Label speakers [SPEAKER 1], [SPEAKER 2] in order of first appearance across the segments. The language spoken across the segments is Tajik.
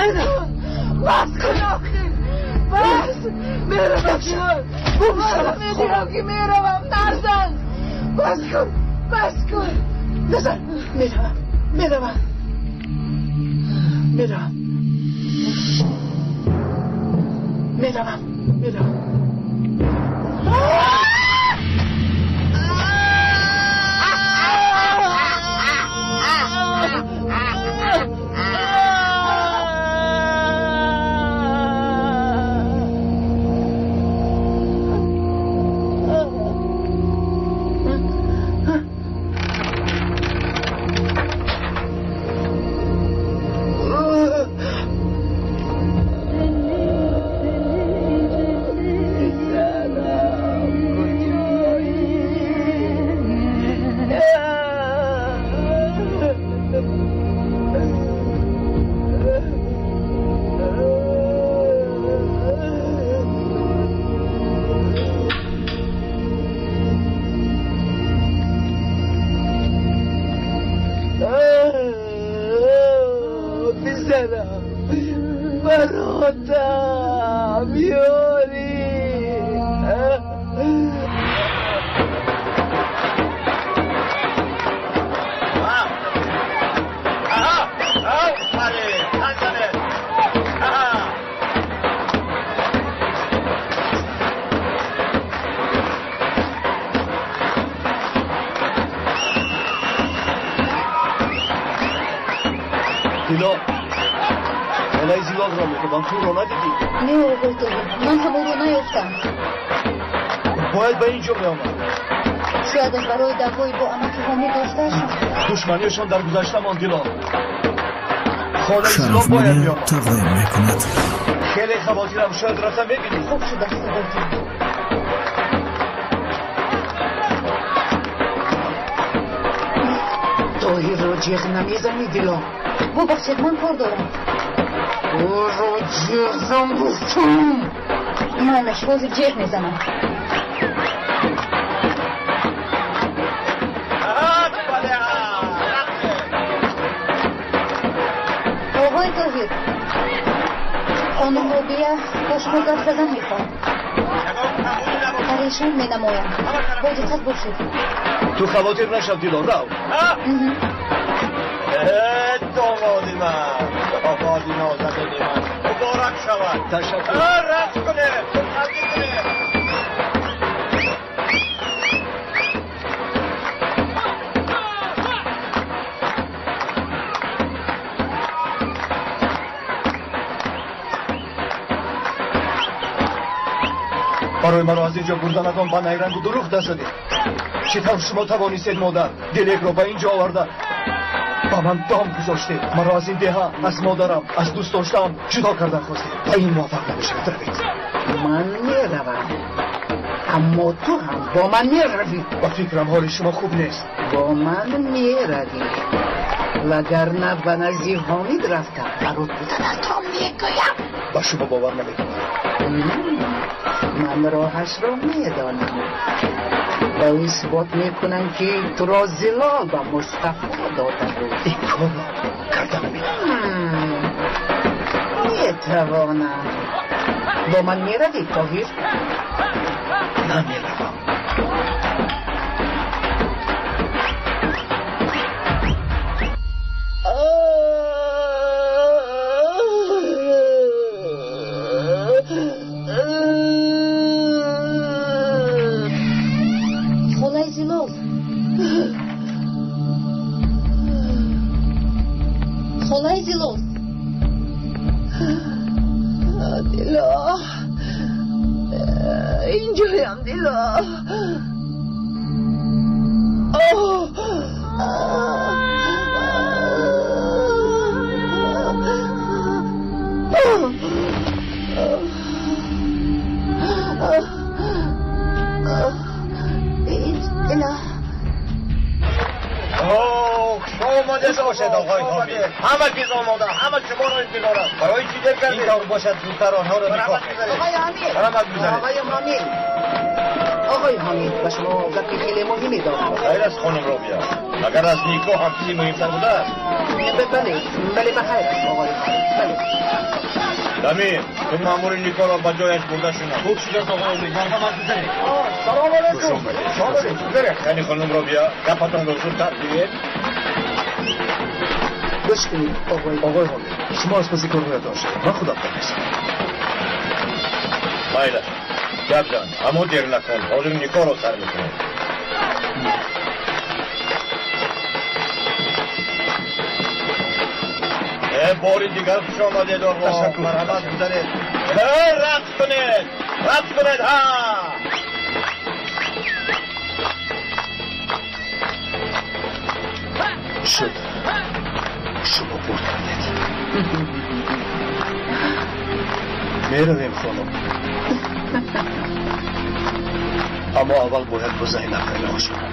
[SPEAKER 1] نزن، بس کن آخر، بس. میروم جان، میدونم که میروم. نزن، بس کن، بس کن. نزن، میروم، میروم، میروم، میروم، میروم.
[SPEAKER 2] Душманиашон дар гузаштамон Дило.
[SPEAKER 3] Шараф муня тақдим мекунад.
[SPEAKER 2] Хеле хавотирам, шояд рафта мебинӣ.
[SPEAKER 1] Хуб шуда сабурдӣ. Тоҳирро ҷеғ намезанӣ, Дило?
[SPEAKER 4] Бубахшед, ман кор дорам.
[SPEAKER 1] Ӯро ҷеғ зан гуфтам.
[SPEAKER 4] Майлаш, ҳозир ҷеғ мезанам. Оғои Тоҳир, хонум Робия бо шумо гап задан мехоҳад. Парешон менамоям. Бо диққат бошед.
[SPEAKER 2] Ту хавотир нашав, Дило, рав.
[SPEAKER 5] Домоди ман, домоди нозанини ман, муборак шавад.
[SPEAKER 2] Ташаккур.
[SPEAKER 5] Рақс кунед, хурсандӣ кунед.
[SPEAKER 2] Барои маро аз ин ҷо бурданатон ба найрангу дурӯғ дашадед. Чӣ тавр шумо тавонистед, модар, Делекро ба ин ҷо оварда ба ман дом гузоштед? Маро аз ин деҳа, аз модарам, аз дӯст доштаам ҷудо кардан хостед. Ба ин муваффақ намешавед. Равед.
[SPEAKER 1] Ман меравам, аммо ту ҳам бо ман меравӣ.
[SPEAKER 2] Ба фикрам ҳоли шумо хуб нест.
[SPEAKER 1] Бо ман меравӣ, вагарна ба назди Ҳомид рафта барот буданатро мегӯям.
[SPEAKER 2] Ба шумо бовар намекунам.
[SPEAKER 1] Ман роҳашро медонам. Ба ӯ исбот мекунам, ки туро Зилол ба Мустафо дода буд.
[SPEAKER 2] Ин корро карда наметавонам.
[SPEAKER 1] Метавонам. Бо ман меравӣ, Тоҳир?
[SPEAKER 2] Намеравам.
[SPEAKER 4] Холаи Зилол, холаи Зилол.
[SPEAKER 1] Дило, инҷоям, Дило. Дило.
[SPEAKER 5] Омода бошед, оғои Ҳомид. Ҳама чиз омода, ҳама шуморо интизор аст. Барои чӣ дер кардед? Ин тавр бошад, зудтар онҳоро никоҳ.
[SPEAKER 1] Оғои Ҳомид,
[SPEAKER 5] Раҳмат бизанед.
[SPEAKER 1] Оғои Ҳомид, оғои Ҳомид, ба шумо гапи хеле муҳиме дорам.
[SPEAKER 5] Хайр аст, хонум Робия. Агар аз никоҳ ҳам чизи муҳимтар будааст.
[SPEAKER 1] Бале, бале, ба хайр аст, оғои Ҳомид, бале.
[SPEAKER 5] Дамир, ту маъмури Никоро ба ҷояш бурда шунав.
[SPEAKER 2] Хуб шудааст, оғои Омид, марҳамат бизанед. Салом алейкум.
[SPEAKER 5] Яъне хонум Робия, гапатонро зудтар гиред.
[SPEAKER 1] Гӯш кунед, оғои
[SPEAKER 2] Оғои Омид, шумо аз паси корҳоятон шавед, ман худам мерасам.
[SPEAKER 5] Майлаш, гап зан, аммо дер накун, ҳозир Никоро сар мекунем. Бори дигар хуш омадед, оғо. Марҳамат бизанед. Рақс кунед, рақс кунед, ҳа.
[SPEAKER 2] Шуд. Шумо бурд кардед. Меравем, хонум. Аммо аввал бояд бо Зайнаб пайдо шавам.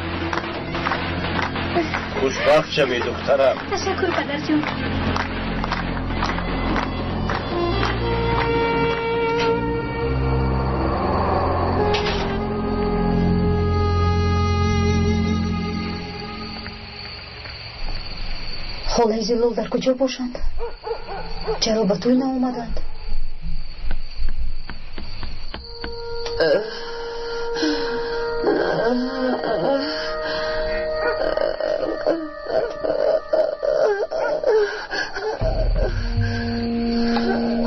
[SPEAKER 5] Хушбахт шавӣ, духтарам.
[SPEAKER 4] Ташаккур, падарҷон. Холаи Зилол дар куҷо бошанд? Чаро ба тӯй наомаданд?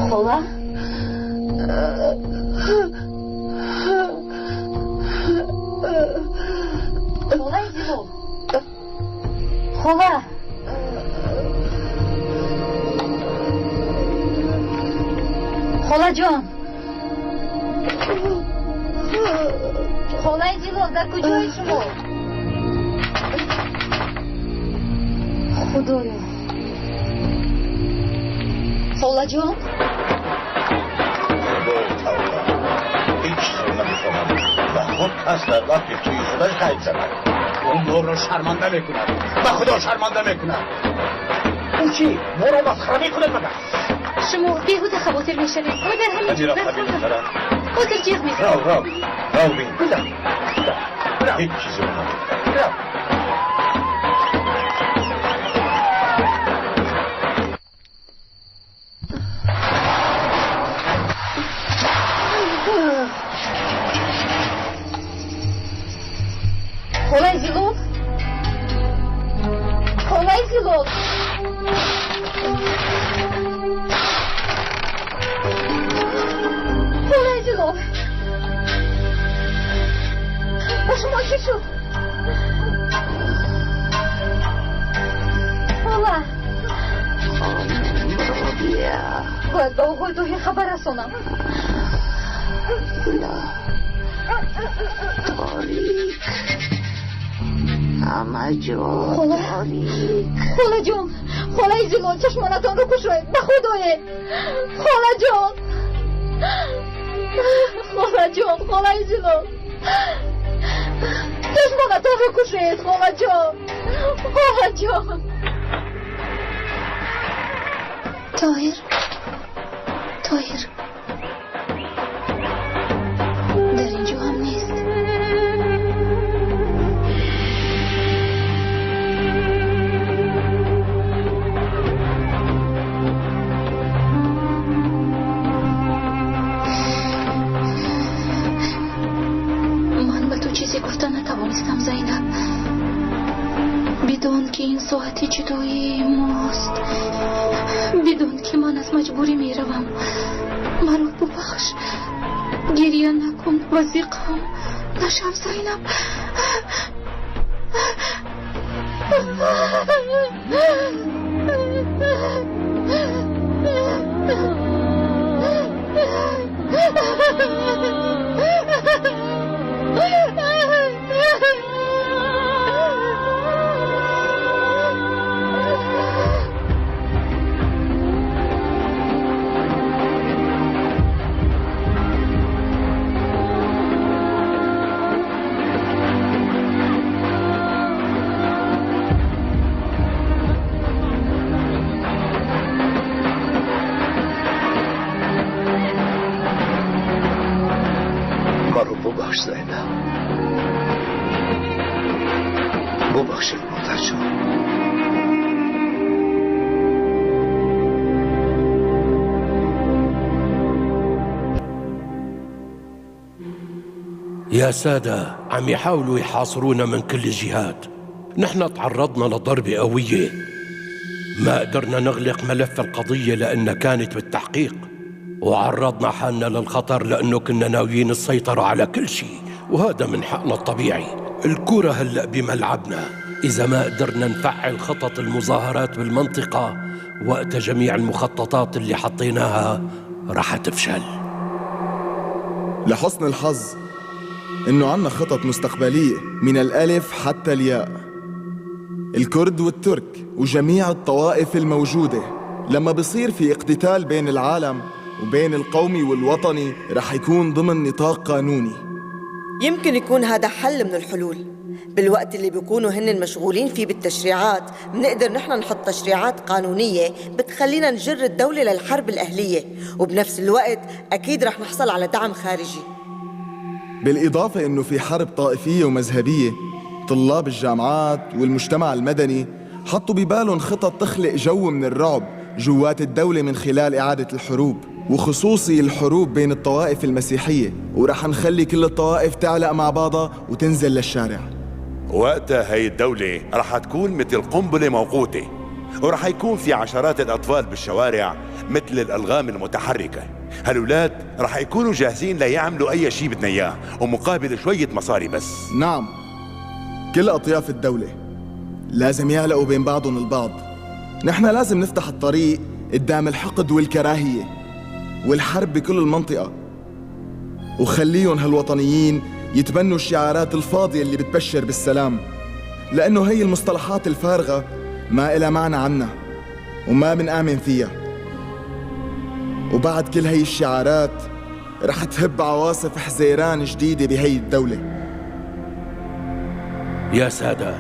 [SPEAKER 4] Хола? Холаи Зилол? Хола? Холаҷон, холаи Зилол дар куҷои шумо? Худоё, холаҷон,
[SPEAKER 5] Худои тавба, ҳеҷ чизро намехоҳам ва худ кас дар вақти тӯи худаш қайд занад.
[SPEAKER 2] Ӯ моро шарманда мекунад, ба Худо шарманда мекунад. Ӯ чӣ, моро масхара мекунад магар?
[SPEAKER 4] Шумо беҳуда хавотир мешавед. Мо дар ҳамин
[SPEAKER 5] ҷо
[SPEAKER 4] ҳозир ҷиғ мезанем.
[SPEAKER 5] Рав, рав, рав бин.
[SPEAKER 2] Бирав, бирав.
[SPEAKER 5] Ҳеҷ чизро намехоҳам.
[SPEAKER 2] Бирав.
[SPEAKER 4] Холаи Зилол? Холаи Зилол? Холаи Зилол, ба шумо чӣ шуд? Хола, бояд ба оғои Тоҳир хабар расонам.
[SPEAKER 1] Торик, ҳама ҷо торик.
[SPEAKER 4] Холаҷон, холаи Зилол, чашмонатонро кушоед, ба Худое. Холаҷон, холаҷон, холаи Зилол, чашмонатонро кушоед, холаҷон, холаҷон. Тоҳир, Тоҳир дар ин ҷо ҳам нест. Ман ба ту чизе гуфта натавонистам, Зайнаб. Бидон, ки ин соати ҷудоии мост. Бидон, ки ман аз маҷбурӣ меравам. Маро бубахш. Гиря накун ва зиқам нашав, Зайнаб.
[SPEAKER 2] Маро бубахш, Зайнаб. Бубахшед, модарҷон.
[SPEAKER 6] يا سادة، عم يحاولوا يحاصرونا من كل الجهات. نحن تعرضنا لضربة قوية، ما قدرنا نغلق ملف القضية لأنها كانت بالتحقيق، وعرضنا حالنا للخطر لأنه كنا ناويين السيطرة على كل شيء، وهذا من حقنا الطبيعي. الكرة هلأ بملعبنا، إذا ما قدرنا نفعل خطط المظاهرات بالمنطقة وقت جميع المخططات اللي حطيناها رح تفشل.
[SPEAKER 7] لحسن الحظ إنه عنا خطط مستقبلية من الألف حتى الياء. الكرد والترك وجميع الطوائف الموجودة، لما بصير في اقتتال بين العالم وبين القومي والوطني رح يكون ضمن نطاق قانوني.
[SPEAKER 8] يمكن يكون هذا حل من الحلول. بالوقت اللي بيكونوا هن مشغولين فيه بالتشريعات، بنقدر نحن نحط تشريعات قانونية بتخلينا نجر الدولة للحرب الأهلية، وبنفس الوقت أكيد رح نحصل على دعم خارجي.
[SPEAKER 7] بالإضافة إنه في حرب طائفية ومذهبية، طلاب الجامعات والمجتمع المدني حطوا ببالهم خطط تخلق جو من الرعب جوات الدولة من خلال إعادة الحروب، وخصوصي الحروب بين الطوائف المسيحية، ورح نخلي كل الطوائف تعلق مع بعضها وتنزل للشارع.
[SPEAKER 9] وقتها هي الدولة رح تكون مثل قنبلة موقوتة، ورح يكون في عشرات الأطفال بالشوارع مثل الألغام المتحركة. هالولاد رح يكونوا جاهزين ليعملوا أي شيء بدنا إياه، ومقابل شوية مصاري بس.
[SPEAKER 7] نعم، كل أطياف الدولة لازم يعلقوا بين بعضهم البعض. نحن لازم نفتح الطريق قدام الحقد والكراهية والحرب بكل المنطقة، وخليهم هالوطنيين يتبنوا الشعارات الفاضية اللي بتبشر بالسلام، لأنه هي المصطلحات الفارغة ما إلها معنى عنا وما بنآمن فيها. وبعد كل هي الشعارات رح تهب عواصف حزيران جديدة بهي الدولة.
[SPEAKER 6] يا سادة،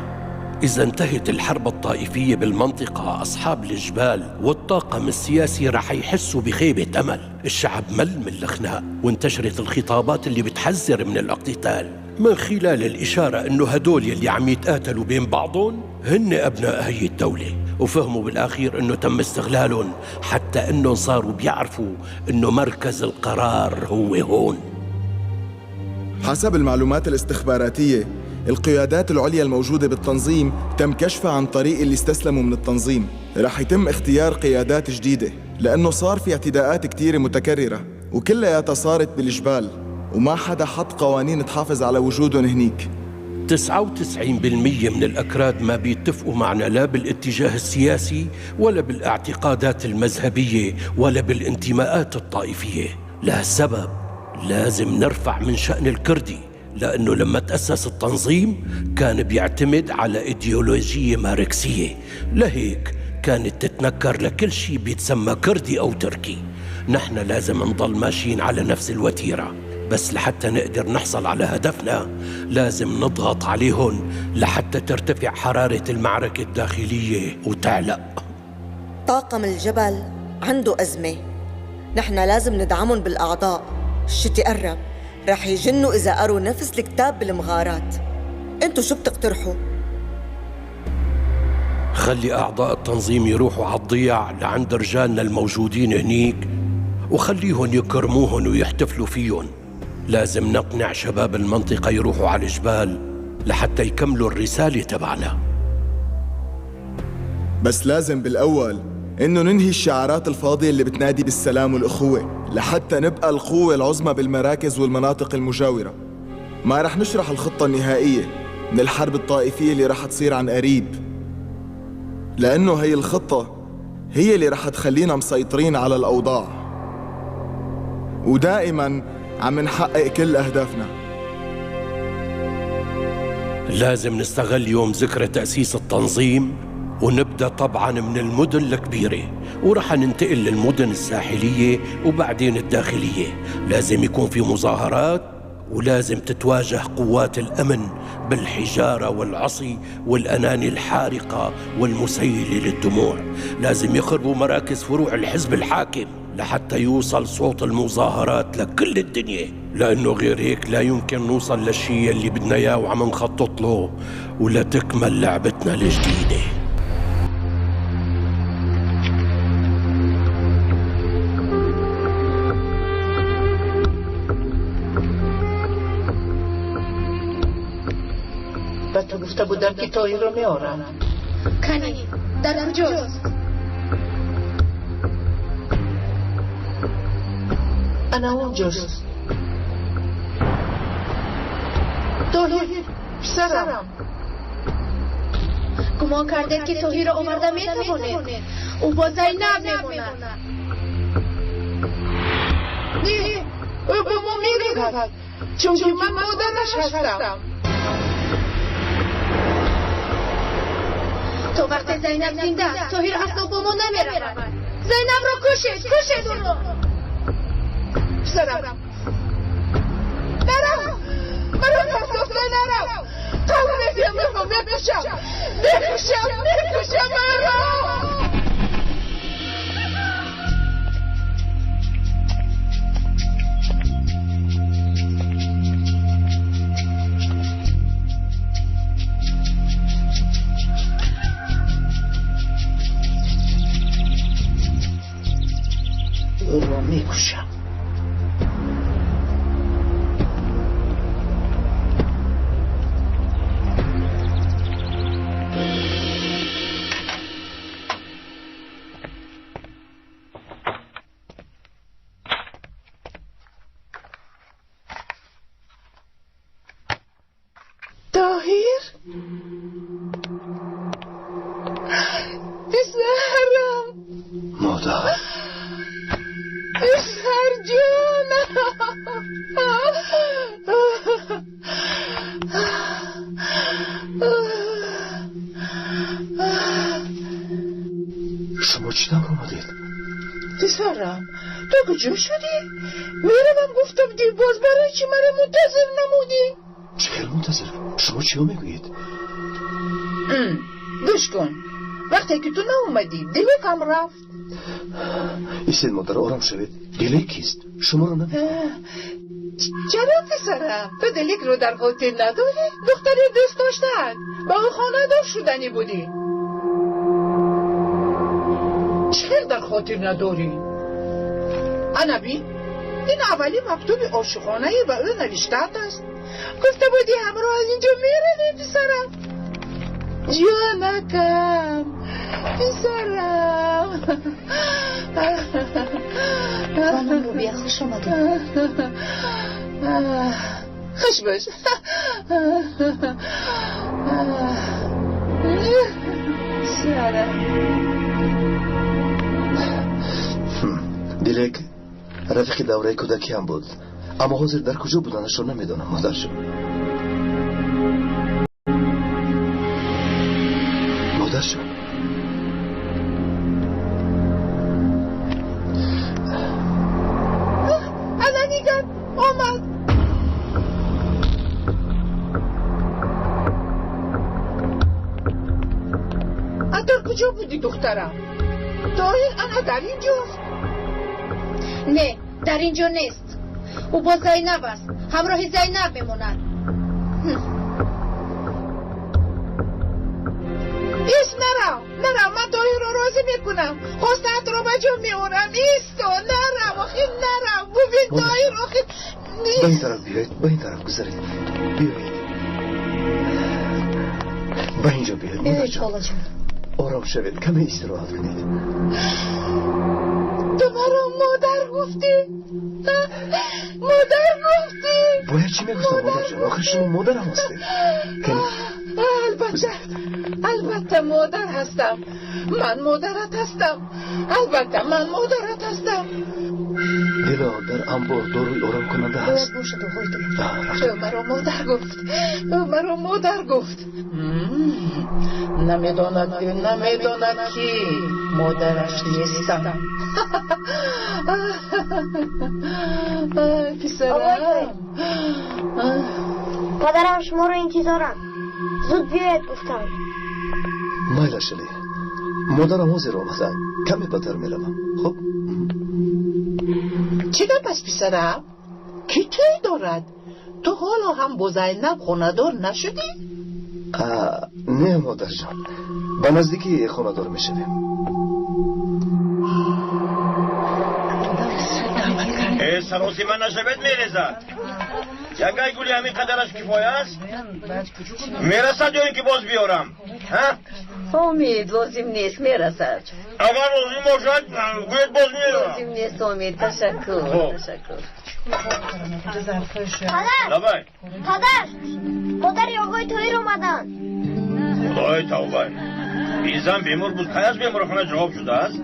[SPEAKER 6] إذا انتهت الحرب الطائفية بالمنطقة، أصحاب الجبال والطاقم السياسي رح يحسوا بخيبة أمل. الشعب مل من الخناق، وانتشرت الخطابات اللي بتحذر من الاقتتال من خلال الإشارة إنه هدول اللي عم يتقاتلوا بين بعضهم هن أبناء هي الدولة، وفهموا بالأخير إنه تم استغلالهم، حتى إنهم صاروا بيعرفوا إنه مركز القرار هو هون.
[SPEAKER 7] حسب المعلومات الاستخباراتية، القيادات العليا الموجودة بالتنظيم تم كشفها عن طريق اللي استسلموا من التنظيم. رح يتم اختيار قيادات جديدة، لأنه صار في اعتداءات كتيرة متكررة وكلها صارت بالجبال، وما حدا حط قوانين تحافظ على وجودهم هنيك.
[SPEAKER 6] 99% من الأكراد ما بيتفقوا معنا لا بالاتجاه السياسي ولا بالاعتقادات المذهبية ولا بالانتماءات الطائفية. لهالسبب لازم نرفع من شأن الكردي، لأنه لما تأسس التنظيم كان بيعتمد على إيديولوجية ماركسية، لهيك كانت تتنكر لكل شيء بيتسمى كردي أو تركي. نحن لازم نضل ماشيين على نفس الوتيرة، بس لحتى نقدر نحصل على هدفنا لازم نضغط عليهم لحتى ترتفع حرارة المعركة الداخلية وتعلق.
[SPEAKER 8] طاقم الجبل عنده أزمة، نحن لازم ندعمهم بالأعضاء. الشتي قرب، رح يجنوا إذا قروا نفس الكتاب بالمغارات. انتو شو بتقترحوا؟
[SPEAKER 6] خلي أعضاء التنظيم يروحوا على الضياع لعند رجالنا الموجودين هنيك، وخليهم يكرموهن ويحتفلوا فيهم. لازم نقنع شباب المنطقة يروحوا على الجبال لحتى يكملوا الرسالة تبعنا.
[SPEAKER 7] بس لازم بالأول إنه ننهي الشعارات الفاضية اللي بتنادي بالسلام والأخوة، لحتى نبقى القوة العظمى بالمراكز والمناطق المجاورة. ما رح نشرح الخطة النهائية من الحرب الطائفية اللي رح تصير عن قريب، لأنه هي الخطة هي اللي رح تخلينا مسيطرين على الأوضاع، ودائماً عم نحقق كل أهدافنا.
[SPEAKER 6] لازم نستغل يوم ذكرى تأسيس التنظيم ونبدأ طبعاً من المدن الكبيرة، ورح ننتقل للمدن الساحلية وبعدين الداخلية. لازم يكون في مظاهرات، ولازم تتواجه قوات الأمن بالحجارة والعصي والأناني الحارقة والمسيلة للدموع. لازم يخربوا مراكز فروع الحزب الحاكم لحتى يوصل صوت المظاهرات لكل الدنيا، لأنه غير هيك لا يمكن نوصل للشيء اللي بدنا إياه وعم نخطط له، ولا تكمل لعبتنا الجديدة.
[SPEAKER 1] Гуфта будам ки Тоҳирро меорам.
[SPEAKER 4] Кани, дар куҷост?
[SPEAKER 1] Ана онҷост. Тоҳир, писарам.
[SPEAKER 4] Гумон кардед ки Тоҳирро оварда метавонед? Ӯ бо Зайнаб мемонад.
[SPEAKER 1] Не, ӯ бо мо меравад, чунки ман модараш ҳастам.
[SPEAKER 4] То вақте Зайнаб зинда аст, Тоҳир асло бо мо намеравад. Зайнабро кушед, кушед ӯро.
[SPEAKER 1] Писарам, нарав, маро партофта нарав. Қавл медиҳам, ӯро мекушам, мекушам, мекушам ӯро. Ӯро мекушам. Тоҳир? Писарам!
[SPEAKER 2] Модар!
[SPEAKER 1] Писарҷонам!
[SPEAKER 2] Шумо чӣ тавр омадед?
[SPEAKER 1] Писарам, ту куҷо шудӣ? Меравам гуфта будӣ, боз барои чӣ маро мунтазир намудӣ?
[SPEAKER 2] Чӣ хел мунтазир? Шумо чиё мегӯед?
[SPEAKER 1] Гӯш кун, вақте ки ту наомадӣ, Дилек ҳам рафт.
[SPEAKER 2] Истед, модар, ором шавед. Дилек кист? Шуморо намефаҳмам.
[SPEAKER 1] Чаро, писарам? Ту Дилекро дар хотир надорӣ? Духтари дӯст доштаат, ба ӯ хонадор шуданӣ будӣ. Чӣ хел дар хотир надорӣ? Ана бин, ин аввалин мактуби ошиқонае ба ӯ навиштаат аст. Гуфта будӣ ҳамроҳ аз инҷо меравем, писарам. Ҷонакам, писарам.
[SPEAKER 4] Хонум Рубия, хуш омадед.
[SPEAKER 1] Хуш бош. Писарам.
[SPEAKER 2] Дилек рафиқи давраи кӯдакиам буд, аммо ҳозир дар куҷо буданашро намедонам, модарҷон. Модарҷон,
[SPEAKER 1] ана нигар, омад. Дар куҷо будӣ, духтарам? Тоҳир ана дар ин ҷост.
[SPEAKER 4] Не, дар ин ҷо нест. Ӯ бо Зайнаб аст, ҳамроҳи Зайнаб мемонад.
[SPEAKER 1] Ист, нарав, нарав, ман Тоҳирро розӣ мекунам. Хостаатро ба ҷо меорам. Исто, нарав, охир нарав. Бубин, Тоҳир, охир.
[SPEAKER 2] Ба ин тараф биёед, ба ин тараф гузаред. Биёед. Ба ин ҷо биёед, модарҷон. Ором шавед, каме истироҳат кунед.
[SPEAKER 1] Ту маро модар гуфтӣ? Модар гуфтӣ?
[SPEAKER 2] Бояд чӣ мегуфтам, модарҷон? Охир шумо модарам ҳастед.
[SPEAKER 1] Албатта, албатта модар ҳастам. Ман модарат ҳастам. Албатта ман модарат ҳастам.
[SPEAKER 2] Дило, дар анбор доруи оромкунанда ҳаст.
[SPEAKER 4] Бояд бошад, оғои Тоҳир.
[SPEAKER 1] Ӯ маро модар гуфт. Ӯ маро модар гуфт. Намедонад, намедонад ки модараш нестам. Писарам.
[SPEAKER 10] Падарам шуморо интизоранд. Зуд биёед гуфтанд.
[SPEAKER 2] Майла, шале. Модарам ҳозир омаданд. Каме ба дар меравам. Хуб?
[SPEAKER 1] Чӣ гап аст, писарам? Кӣ тӯй дорад? Ту ҳоло ҳам бо Зайнаб хонадор нашудӣ?
[SPEAKER 2] Не, модарҷон. Ба наздикӣ хонадор мешавем.
[SPEAKER 5] Саросима нашавед, мерезад. Ягай гули ҳамин қадараш кифоя аст? Мерасад ё ин ки боз биёрам?
[SPEAKER 11] Омид, лозим нест, мерасад.
[SPEAKER 5] Агар лозим бошад, гӯед боз меорам.
[SPEAKER 11] Лозим нест, Омид, ташаккур, ташаккур.
[SPEAKER 5] Падар!
[SPEAKER 10] Падар! Модари оғои Тоҳир омаданд.
[SPEAKER 5] Худои тавба! Ин зан бемор буд, кай аз беморхона ҷавоб шудааст?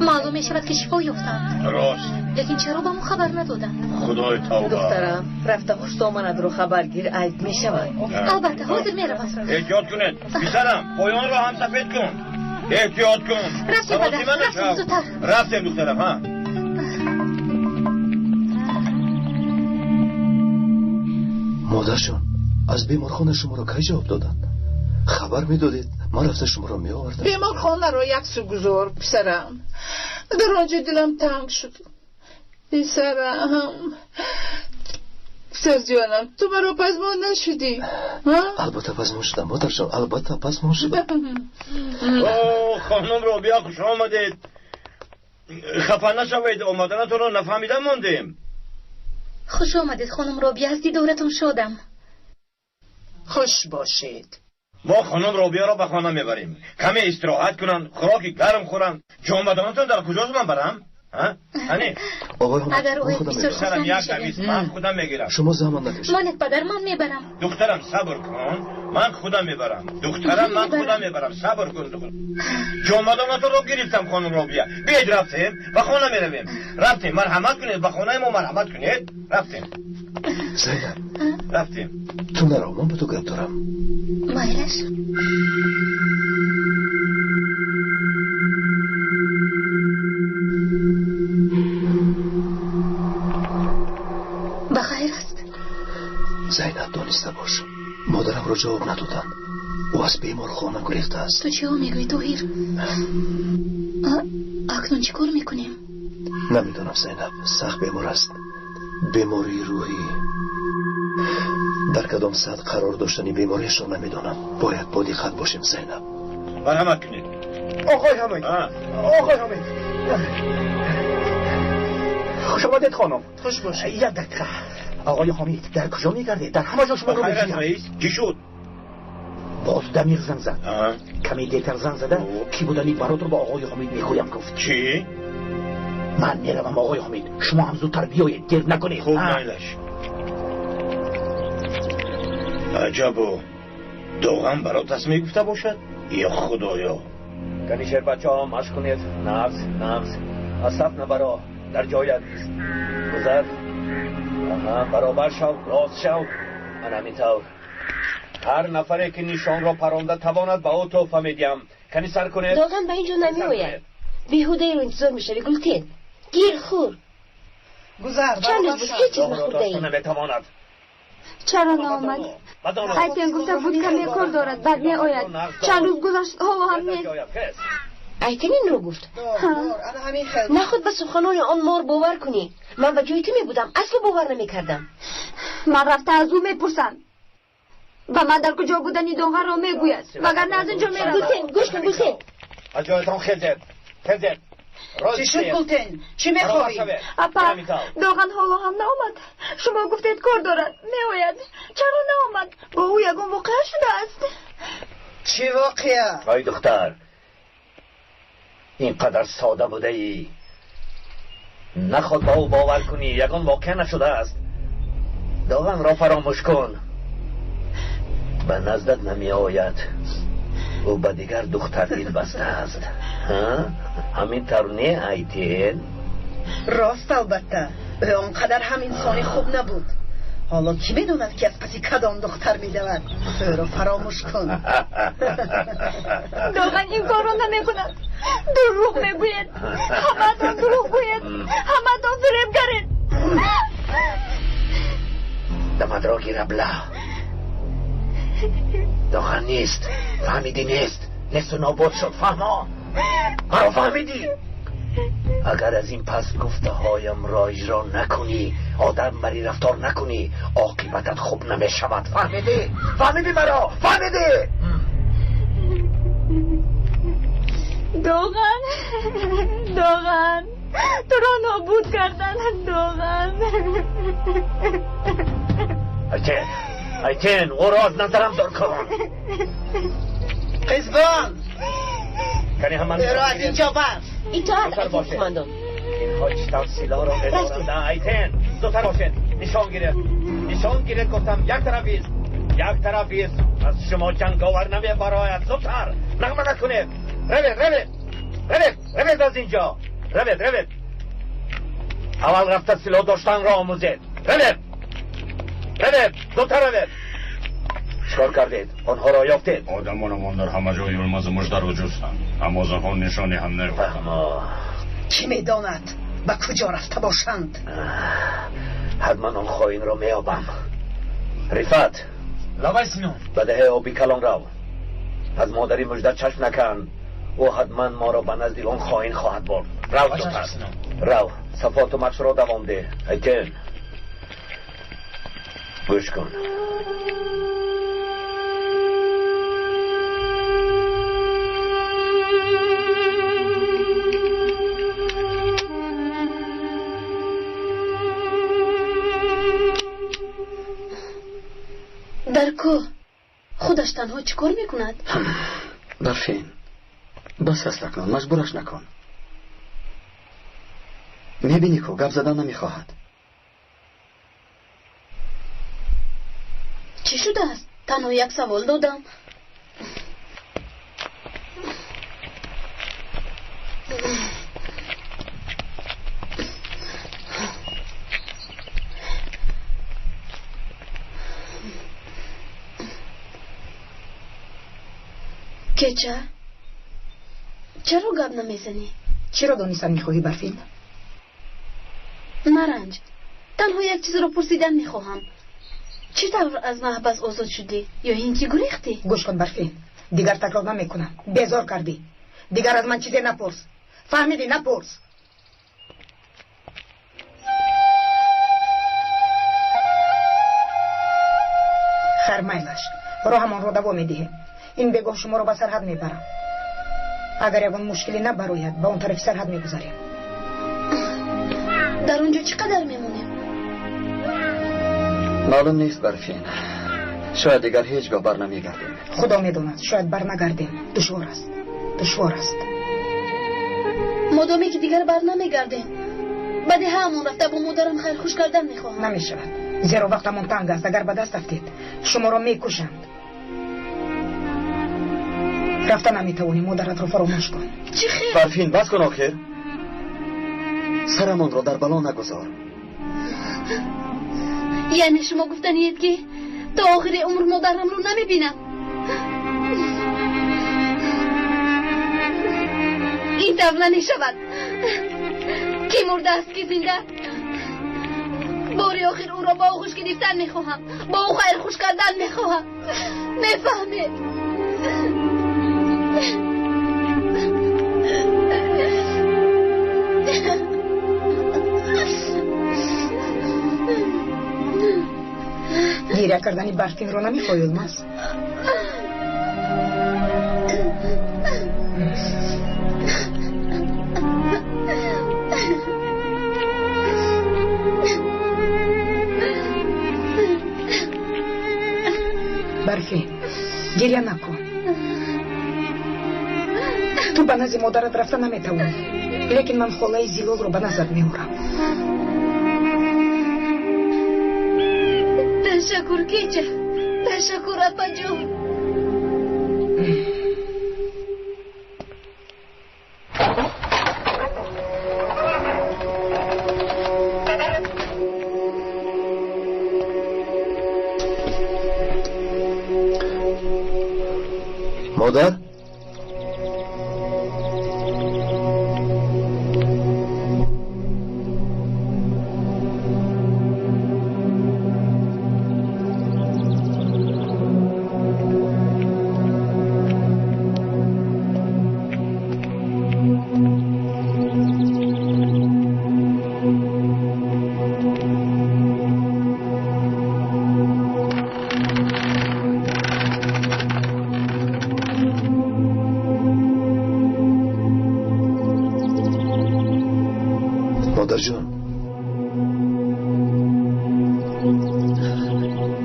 [SPEAKER 4] Маълум мешавад ки шифо ёфтанд.
[SPEAKER 5] Рост.
[SPEAKER 4] Лекин чаро ба мо хабар надоданд?
[SPEAKER 5] Худои тавба!
[SPEAKER 11] Духтарам, рафта хуштоманадро хабар гир, айб мешавад.
[SPEAKER 4] Албатта, ҳозир меравам.
[SPEAKER 5] Эҳтиёт кунед. Писарам, поёнро ҳам сафед кун. Эҳтиёт кун.
[SPEAKER 4] Рафтем, падар, рафтем зудтар.
[SPEAKER 5] Рафтем, духтарам, ҳа.
[SPEAKER 2] Модарҷон, аз беморхона шуморо кай ҷавоб доданд? Хабар медодед, ман рафта шуморо меовардам.
[SPEAKER 1] Беморхонаро як су гузор, писарам. Дар он ҷо дилам танг шуд. Писарам, писарҷонам, ту маро пазмон нашудӣ?
[SPEAKER 2] Албатта пазмон шудам, модарҷон, албатта пазмон шудам.
[SPEAKER 5] О, хонум Робия, хуш омадед. Хафа нашавед, омаданатонро нафаҳмида мондем.
[SPEAKER 4] Хуш омадед, хонум Робия, аз дидоратон шодам.
[SPEAKER 1] Хуш бошед.
[SPEAKER 5] Мо хонум Робияро ба хона мебарем. Каме истироҳат кунанд, хӯроки гарм хӯранд. Ҷонбадонатон дар куҷост, ман барам?
[SPEAKER 4] Агар ояд бисёр
[SPEAKER 5] хурсанд мешавем. Ман худам мегирам.
[SPEAKER 2] Шумо заҳмат накашед.
[SPEAKER 4] Монед, падар, ман мебарам.
[SPEAKER 5] Духтарам, сабр кун, ман худам мебарам. Духтарам, ман худам мебарам, сабр кун. Ҷонбадонатонро гирифтам, хонум Робия. Биёед рафтем, ба хона меравем. Рафтем, марҳамат кунед, ба хонаи мо марҳамат кунед. Рафтем.
[SPEAKER 2] Зайнаб,
[SPEAKER 5] рафтем.
[SPEAKER 2] Ту наро, ман ба ту гап дорам.
[SPEAKER 4] Майлаш. Ба хайр аст?
[SPEAKER 2] Зайнаб, дониста бош, модарамро ҷавоб надоданд. Ӯ аз беморхона гурехтааст.
[SPEAKER 4] Ту чиҳо мегӯӣ, Тоҳир? Акнун чӣ кор мекунем?
[SPEAKER 2] Намедонам, Зайнаб, сахт бемор аст. Бемории рӯҳӣ. Дар кадом сатҳ қарор доштани бемориашро намедонам. Бояд бо диққат бошем, Зайнаб.
[SPEAKER 5] Марҳамат кунед.
[SPEAKER 12] Оғои Ҳамид, оғои Ҳамид, хуш омадед, хонум.
[SPEAKER 1] Хуш бошед.
[SPEAKER 12] Як дақиқа. Оғои Ҳамид, дар куҷо мегардед? Дар ҳама ҷо шуморо меҷӯям.
[SPEAKER 5] Раис, чӣ шуд?
[SPEAKER 12] Боз Дамир занг зад. Каме дертар занг зада, ки будани баротро ба оғои Ҳамид мегӯям, гуфт.
[SPEAKER 5] Чӣ?
[SPEAKER 12] Ман меравам, оғои Ҳамид. Шумо ҳам зудтар биёед, дер накунед.
[SPEAKER 5] Хуб, майлаш. Аҷабо, доғам барот аст мегуфта бошад? Ё худоё!
[SPEAKER 13] Кани шербачаҳо машқ кунед. Нағз, нағз. Аз саф набаро, дар ҷоят бист. Гузар. Аҳа, баробар шав, рост шав. Ана ҳамин тавр. Ҳар нафаре ки нишонро паронда тавонад, ба ӯ тӯҳфа медиҳам. Кани сар кунед.
[SPEAKER 10] Доған ба ин ҷо намеояд. Беҳудаеро интизор мешавӣ, Гултен. Гир, хӯр.
[SPEAKER 1] Гузар,
[SPEAKER 10] чанд рӯз буд ҳеҷ чиз нахӯрдаӣ.
[SPEAKER 13] Наметавонад.
[SPEAKER 14] Чаро наомад? Айтен гуфта буд каме кор дорад, баъд меояд. Чанд рӯз гузашт, ҳоло ҳам нест.
[SPEAKER 10] Айтен инро гуфт? Наход ба суханони он мор бовар кунӣ. Ман ба ҷои ту мебудам, асло бовар намекардам.
[SPEAKER 14] Ман рафта аз ӯ мепурсам. Ба ман дар куҷо будани доғанро мегӯяд, вагарна аз ин ҷо меравам.
[SPEAKER 10] Гултен, гӯш кун, Гултен.
[SPEAKER 13] Аз ҷоятон хезед, хезед.
[SPEAKER 1] Чӣ шуд, Гултен? Чӣ мехоҳӣ?
[SPEAKER 14] Апа, доған ҳоло ҳам наомад. Шумо гуфтед кор дорад, меояд. Чаро наомад? Бо ӯ ягон воқеа шудааст?
[SPEAKER 1] Чӣ воқеа?
[SPEAKER 13] Ой духтар, ин қадар сода будаӣ. Наход ба ӯ бовар кунӣ, ягон воқеа нашудааст. Доғанро фаромӯш кун. Ба наздат намеояд. Ӯ ба дигар духтар дил бастааст. Ҳамин тавр не, Айтен?
[SPEAKER 8] Рост, албатта. Ӯ он қадар ҳам инсони хуб набуд. Ҳоло кӣ медонад, ки аз паси кадом духтар медавад? Ӯро фаромӯш кун.
[SPEAKER 14] Доған ин корро намекунад. Дурӯғ мегӯяд. Ҳамаатон дурӯғ гӯяд. Ҳамаатон фиребгаред.
[SPEAKER 13] Дамадро гир, абла. Доған нест. Фаҳмидӣ, нест. Несту нобуд шуд, фаҳмо? Маро фаҳмидӣ? Агар аз ин пас гуфтаҳоямро иҷро накунӣ, одам барӣ рафтор накунӣ, оқибатат хуб намешавад. Фаҳмидӣ? Фаҳмидӣ маро? Фаҳмидӣ?
[SPEAKER 14] Доған, Доған. Туро нобуд карданд, Доған.
[SPEAKER 13] Айтен, Айтен, ӯро аз назарам дур кун.
[SPEAKER 1] Қизбон,
[SPEAKER 13] ӯро
[SPEAKER 1] аз инҷо бар.
[SPEAKER 10] Итоат, Айтен кумандон.
[SPEAKER 13] Инҳо чӣ тавр силоҳро медоранд? Айтен, зудтар бошед. Нишон гиред, нишон гиред, гуфтам. Як тараф ист, як тараф ист. Аз шумо ҷанговар намебарояд. Зудтар, нағма накунед. Равед, равед, равед, равед аз инҷо. Равед, равед. Аввал рафта силоҳ доштанро омӯзед. Равед, равед, зудтар равед. Чикор кардед? Онҳоро ёфтед?
[SPEAKER 15] Одамонамон дар ҳама ҷой Юлмазу Муждаро ҷустанд, аммо аз онҳо нишоне ҳам наёфтанд.
[SPEAKER 1] Кӣ медонад ба куҷо рафта бошанд?
[SPEAKER 13] Ҳатман он хоинро меёбам. Рифат,
[SPEAKER 12] лабай Синон,
[SPEAKER 13] ба деҳаи оби калон рав. Аз модари Мужда чашм накан. Ӯ ҳатман моро ба назди он хоин хоҳад бурд. Рав зудтар, рав. Сафоту машқро давом деҳ. Айтен, гӯш кун.
[SPEAKER 4] Дар кӯҳ худаш танҳо чӣ кор мекунад?
[SPEAKER 16] Барфин, бас аст акнун, маҷбураш накун. Мебинӣ ку, гап задан намехоҳад.
[SPEAKER 4] Чӣ шудааст? Танҳо як савол додам. Кеча, чаро гап намезанӣ?
[SPEAKER 17] Чиро донистан мехоҳӣ, Барфин?
[SPEAKER 4] Наранҷ, танҳо як чизро пурсидан мехоҳам. Чӣ тавр аз маҳбас озод шудӣ ё ин ки гурехтӣ?
[SPEAKER 17] Гӯш кун, Барфин, дигар такрор намекунам. Безор кардӣ. Дигар аз ман чизе напурс. Фаҳмидӣ? Напурс. Хайр, майлаш, роҳамонро давом медиҳем. Ин бегоҳ шуморо ба сарҳад мебарам. Агар ягон мушкиле набарояд, ба он тарафи сарҳад мегузарем.
[SPEAKER 4] Дар он ҷо чӣ қадар мемонем?
[SPEAKER 16] Маълум нест, Барфин. Шояд дигар ҳеҷ гоҳ бар намегардем.
[SPEAKER 17] Худо медонад, шояд бар нагардем. Душвор аст, душвор аст.
[SPEAKER 4] Модоме ки дигар бар намегардем, ба деҳаамон рафта бо модарам хайрхуш кардан мехоҳам.
[SPEAKER 17] Намешавад, зеро вақтамон танг аст. Агар ба даст афтед, шуморо мекушанд. Рафта наметавонӣ, модаратро фаромӯш кун.
[SPEAKER 4] Чӣ хел?
[SPEAKER 16] Барфин, бас кун охир. Сарамонро дар бало нагузор.
[SPEAKER 4] Яъне шумо гуфтаниед, ки то охири умр модарамро намебинам? Ин тавр намешавад. Кӣ мурдааст, ки зинда? Бори охир ӯро ба оғӯш гирифтан мехоҳам, бо ӯ хайрхуш кардан мехоҳам. Мефаҳмед?
[SPEAKER 17] Гиря кардани Барфинро намехоҳӣ, Юлмаз? Барфин, гиря накун. Ту ба назди модарат рафта наметавонӣ, лекин ман холаи Зилолро ба назар меорам.
[SPEAKER 4] Ташаккур, Кеча, ташаккур, апаҷон.
[SPEAKER 16] Модар,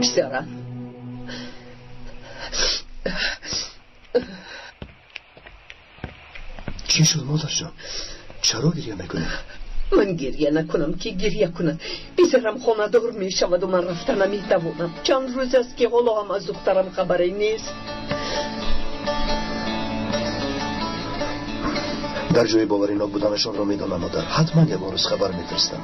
[SPEAKER 11] Писарам,
[SPEAKER 2] чӣ шуд, модарҷон? Чаро гирья мекунӣ?
[SPEAKER 11] Ман гирья накунам, ки гирья кунад? Писарам хонадор мешаваду ман рафта наметавонам. Чанд рӯз аст, ки ҳоло ҳам аз духтарам хабаре нест.
[SPEAKER 2] Дар ҷои боваринок буданашонро медонам, модар. Ҳатман ягон рӯз хабар мефиристам.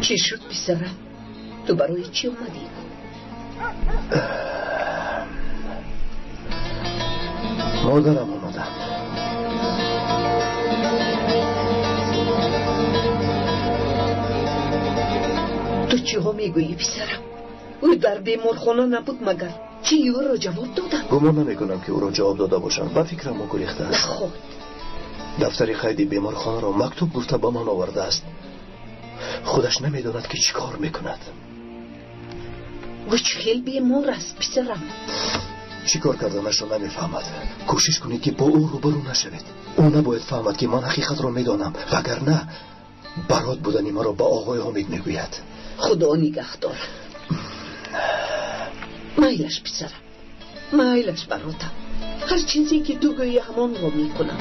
[SPEAKER 11] Чӣ шуд, писарам? Ту барои чӣ омадӣ?
[SPEAKER 2] Модарам омаданд.
[SPEAKER 11] Ту чиҳо мегӯӣ, писарам? Ӯ дар беморхона набуд магар? Чӣ ӯро ҷавоб доданд?
[SPEAKER 2] Гумон намекунам, ки ӯро ҷавоб дода бошанд. Ба фикрам, ӯ гурехтааст.
[SPEAKER 11] Наход.
[SPEAKER 2] Дафтари қайди беморхонаро мактуб гуфта ба ман овардааст. Худаш намедонад, ки чӣ кор мекунад.
[SPEAKER 11] Ӯ чӣ хел бемор аст, писарам?
[SPEAKER 2] Чӣ кор карданашро намефаҳмад. Кӯшиш кунед, ки бо ӯ рӯбарӯ нашавед. Ӯ набояд фаҳмад, ки ман ҳақиқатро медонам, вагарна барот будани маро ба оғои Ҳомид мегӯяд.
[SPEAKER 11] Худо нигаҳ дорад. Майлаш, писарам, майлаш, баротам. Ҳар чизе ки ту гӯӣ, ҳамонро мекунам.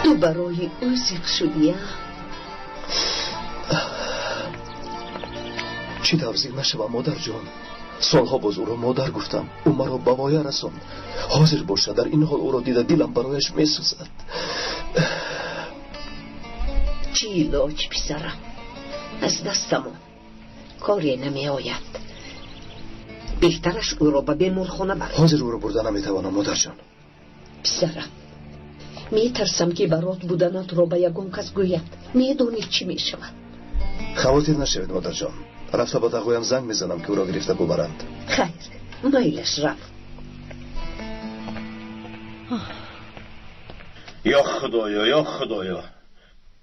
[SPEAKER 11] Ту барои ӯ зиқ шудия?
[SPEAKER 2] Чӣ тавр зиқ нашавам, модарҷон? Солҳо боз ӯро модар гуфтам. Ӯ маро ба воя расонд. Ҳозир бошад, дар ин ҳол ӯро дида дилам барояш месӯзад.
[SPEAKER 11] Чӣ илоҷ, писарам? Аз дастамон коре намеояд. Беҳтараш ӯро ба беморхона бар.
[SPEAKER 2] Ҳозир ӯро бурда наметавонам, модарҷон.
[SPEAKER 11] Писарам, метарсам, ки барот буданатро ба ягон кас гӯяд. Медонӣ, чӣ мешавад.
[SPEAKER 2] Хавотир нашавед, модарҷон. Рафта ба тағоям занг мезанам, ки ӯро гирифта бубаранд.
[SPEAKER 11] Хайр, майлаш, рафт.
[SPEAKER 5] Ё худоё, ё худоё,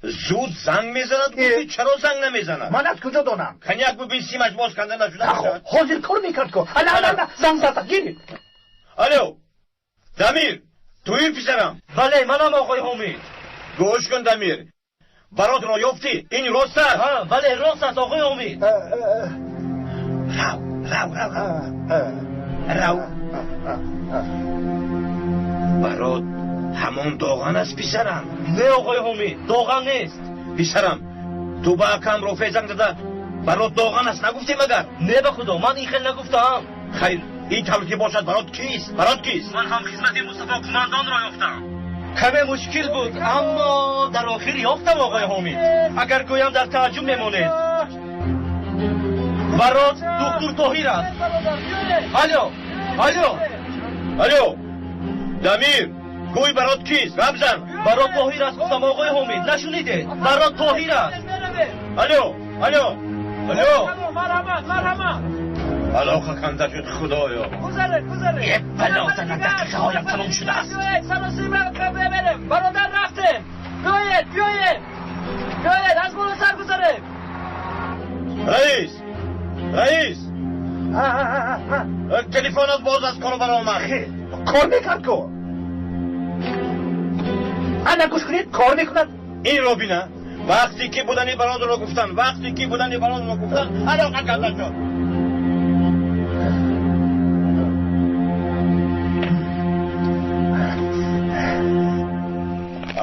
[SPEAKER 5] зуд занг мезанад. Гуфти, чаро занг намезанад?
[SPEAKER 12] Ман аз куҷо донам?
[SPEAKER 5] Каняк бубин, симаш боз канда нашуда.
[SPEAKER 12] Ҳозир кор мекард ко. Ана, ана, ана, занг зада, гиред.
[SPEAKER 5] Алло, Дамир, туи, писарам?
[SPEAKER 13] Бале, манам, оғои Ҳомид.
[SPEAKER 5] Гӯш кун, Дамир, баротро ёфтӣ? Ин рост аст?
[SPEAKER 13] Бале, рост аст, оғои Ҳомид.
[SPEAKER 5] Рав, рав, рав, рав. Барот ҳамон Доған аст, писарам?
[SPEAKER 13] Не, оғои Ҳомид, Доған нест.
[SPEAKER 5] Писарам, ту ба акам Рофеъ занг зада, барот Доған аст нагуфтӣ магар?
[SPEAKER 13] Не, ба худо, ман ин хел нагуфтаам.
[SPEAKER 5] Хайр, ин тавр ки бошад, барот кист? Барот кист?
[SPEAKER 13] Ман ҳам хизмати Мустафо кумандонро ёфтам. Каме мушкил буд, аммо дар охир ёфтам, оғои Ҳомид. Агар гӯям, дар тааҷҷуб мемонед. Барот доктор Тоҳир аст. Алло, алло.
[SPEAKER 5] Алло, Дамир, гӯй, барот кист? Гап зан.
[SPEAKER 13] Барот Тоҳир аст, гуфтам, оғои Ҳомид. Нашунидед? Барот Тоҳир аст.
[SPEAKER 5] Алло, алло, алло. Алоқа канда шуд, худоё.
[SPEAKER 13] Бало занад, дақиқаҳоям тамом шудааст.
[SPEAKER 18] Бародар, рафтем. Биёед, биёед, биёед, аз боло сар гузарем.
[SPEAKER 5] Раис, раис, телефонат боз аз кор баромад.
[SPEAKER 12] Кор мекард ко. Ана, гӯш кунед, кор мекунад.
[SPEAKER 5] Инро бина. Вақте ки будани бародарро гуфтан, вақте ки будани бародарро гуфтан, алоқа канда шуд.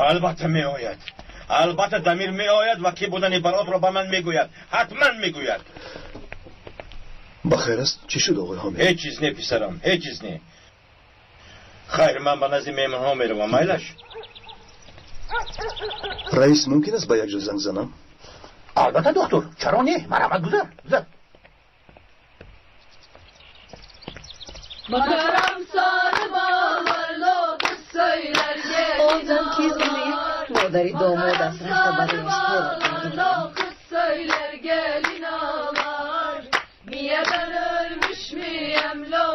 [SPEAKER 5] Албатта меояд, албатта Дамир меояд ва ки будани баротро ба ман мегӯяд, ҳатман мегӯяд.
[SPEAKER 2] Ба хайр аст? Чӣ шуд, оғои Ҳомид?
[SPEAKER 5] Ҳеҷ чиз не, писарам, ҳеҷ чиз не. Хайр, ман ба назди меҳмонҳо меравам, майлаш.
[SPEAKER 2] Раис, мумкин аст ба як ҷо занг занам?
[SPEAKER 12] Албатта, доктор, чаро не? Марҳамат, гузар, гузар.
[SPEAKER 18] Bakarım sarı bağlarla kız söyler gelin.
[SPEAKER 11] Он зан кист? Модари домод аст, рафта барояш ҳолат.
[SPEAKER 18] Kız söyler gelin ağlar. Niye ben ölmüş müyem lo?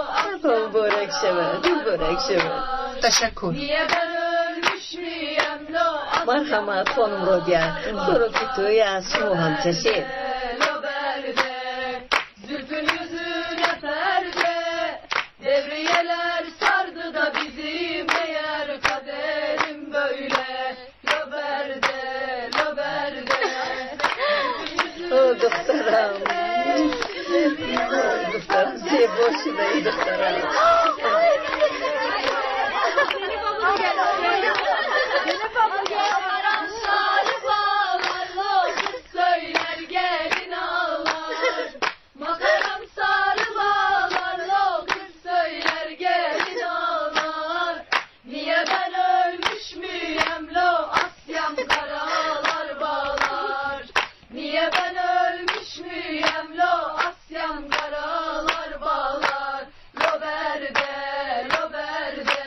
[SPEAKER 11] Муборак шавад, муборак шавад.
[SPEAKER 1] Ташаккур.
[SPEAKER 18] Niye ben ölmüş müyem lo?
[SPEAKER 11] Марҳамат, хонум Робия, хӯроки тӯй аст, шумо ҳам чашед.
[SPEAKER 18] Zülfün yüzüne perde, devriyeler sardı da bizi meğer kaderim böyle. Loberde, loberde.
[SPEAKER 11] Духтарам, духтарам, зебо шудаи, духтарам.
[SPEAKER 18] Makaram sarı bağlar, lo kız söyler gelin ağlar. Niye ben ölmüş müyem lo Asya'm karalar bağlar. Niye ben ölmüş müyem lo Asya'm karalar bağlar. Lo berde, lo berde,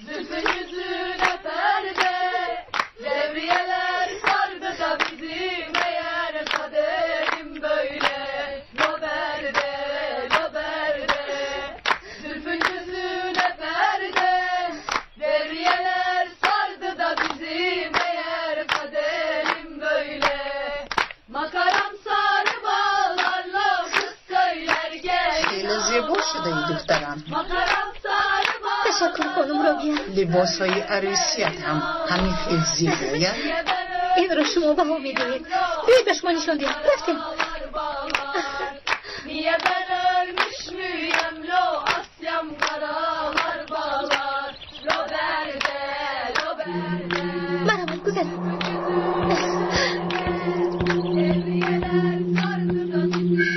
[SPEAKER 18] zülfün yüzüne perde. Devriyeler sardı da bizi meğer kaderim böyle. Loberde, loberde, zülfün yüzüne perde. Devriyeler sardı da bizi meğer kaderim böyle. Makaram sarı bağlarla kız söyler gel.
[SPEAKER 1] خیلی زیبا شده ای دخترم.
[SPEAKER 18] Makaram sarı bağlar.
[SPEAKER 4] تشکر خانم رابیا.
[SPEAKER 1] لباسهای عروسیت هم همین خیلی زیبایه.
[SPEAKER 4] اینро шумо баҳо медиҳед. Биёед ба шумо нишон диҳам. Рафтем.
[SPEAKER 18] Niye ben ölmüş müyem lo Asya'm karalar bağlar. Lo berde, lo berde.
[SPEAKER 4] Марҳамат, гузар.
[SPEAKER 18] Devriyeler sardı da bizi.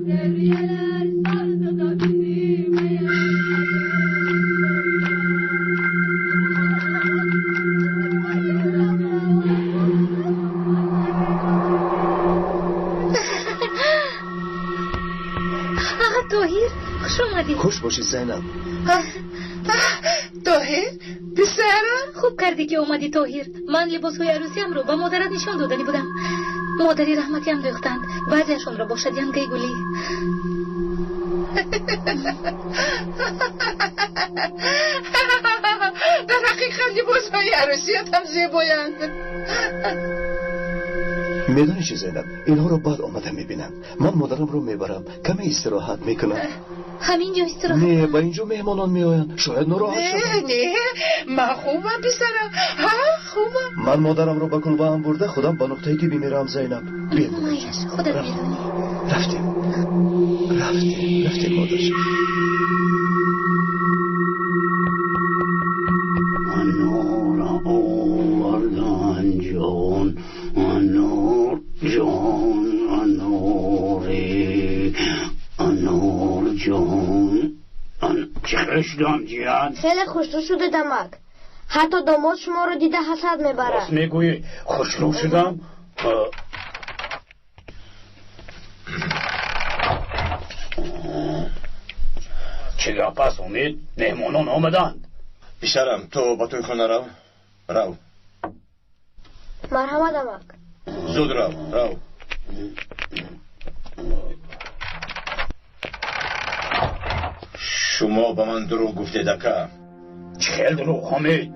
[SPEAKER 18] Devriyeler sardı da bizi meğer.
[SPEAKER 4] Аға Тоҳир, хуш омадӣ.
[SPEAKER 2] Хуш бошӣ, Зайнаб.
[SPEAKER 1] Тоҳир, писарам.
[SPEAKER 4] Хуб кардӣ ки омадӣ, Тоҳир. Ман либосҳои арӯсиамро ба модарат нишон додани будам. Модари раҳматиам дӯхтанд. Баъзеашонро бошад янгаи гулӣ.
[SPEAKER 1] Дар ҳақиқат либосҳои арӯсият ҳам зебоянд.
[SPEAKER 2] Медонӣ чӣ, Зайнаб, инҳоро баъд омада мебинам. Ман модарамро мебарам, каме истироҳат мекунам.
[SPEAKER 4] Ҳамин ҷо истироҳат?
[SPEAKER 2] Не, ба инҷо меҳмонон меоянд, шояд нороҳат шаванд.
[SPEAKER 1] Не, не, ман хубам, писарам, ҳа, хубам.
[SPEAKER 2] Ман модарамро ба кулбаам бурда, худам ба нуқтаи тиббӣ меравам, Зайнаб. Биё.
[SPEAKER 4] Майлаш, худат медонӣ.
[SPEAKER 2] Рафтем, рафтем, рафтем, модарҷон.
[SPEAKER 16] Анор овардан ҷон, анор ҷон, аноре, анор ҷон. Чӣ хел шудам, ҷиян?
[SPEAKER 19] Хеле хушрӯ шуда, дамак. Ҳатто домод шуморо дида ҳасад мебарад.
[SPEAKER 16] Рост мегӯӣ, хушрӯ шудам? Чӣ гап аст, Умид? Меҳмонон омаданд.
[SPEAKER 5] Писарам, ту ба тӯйхона рав. Рав.
[SPEAKER 19] Марҳамат, амак.
[SPEAKER 5] Зуд рав, рав. Шумо ба ман дурӯғ гуфтед, ака.
[SPEAKER 16] Чӣ хел дурӯғ, Ҳомид?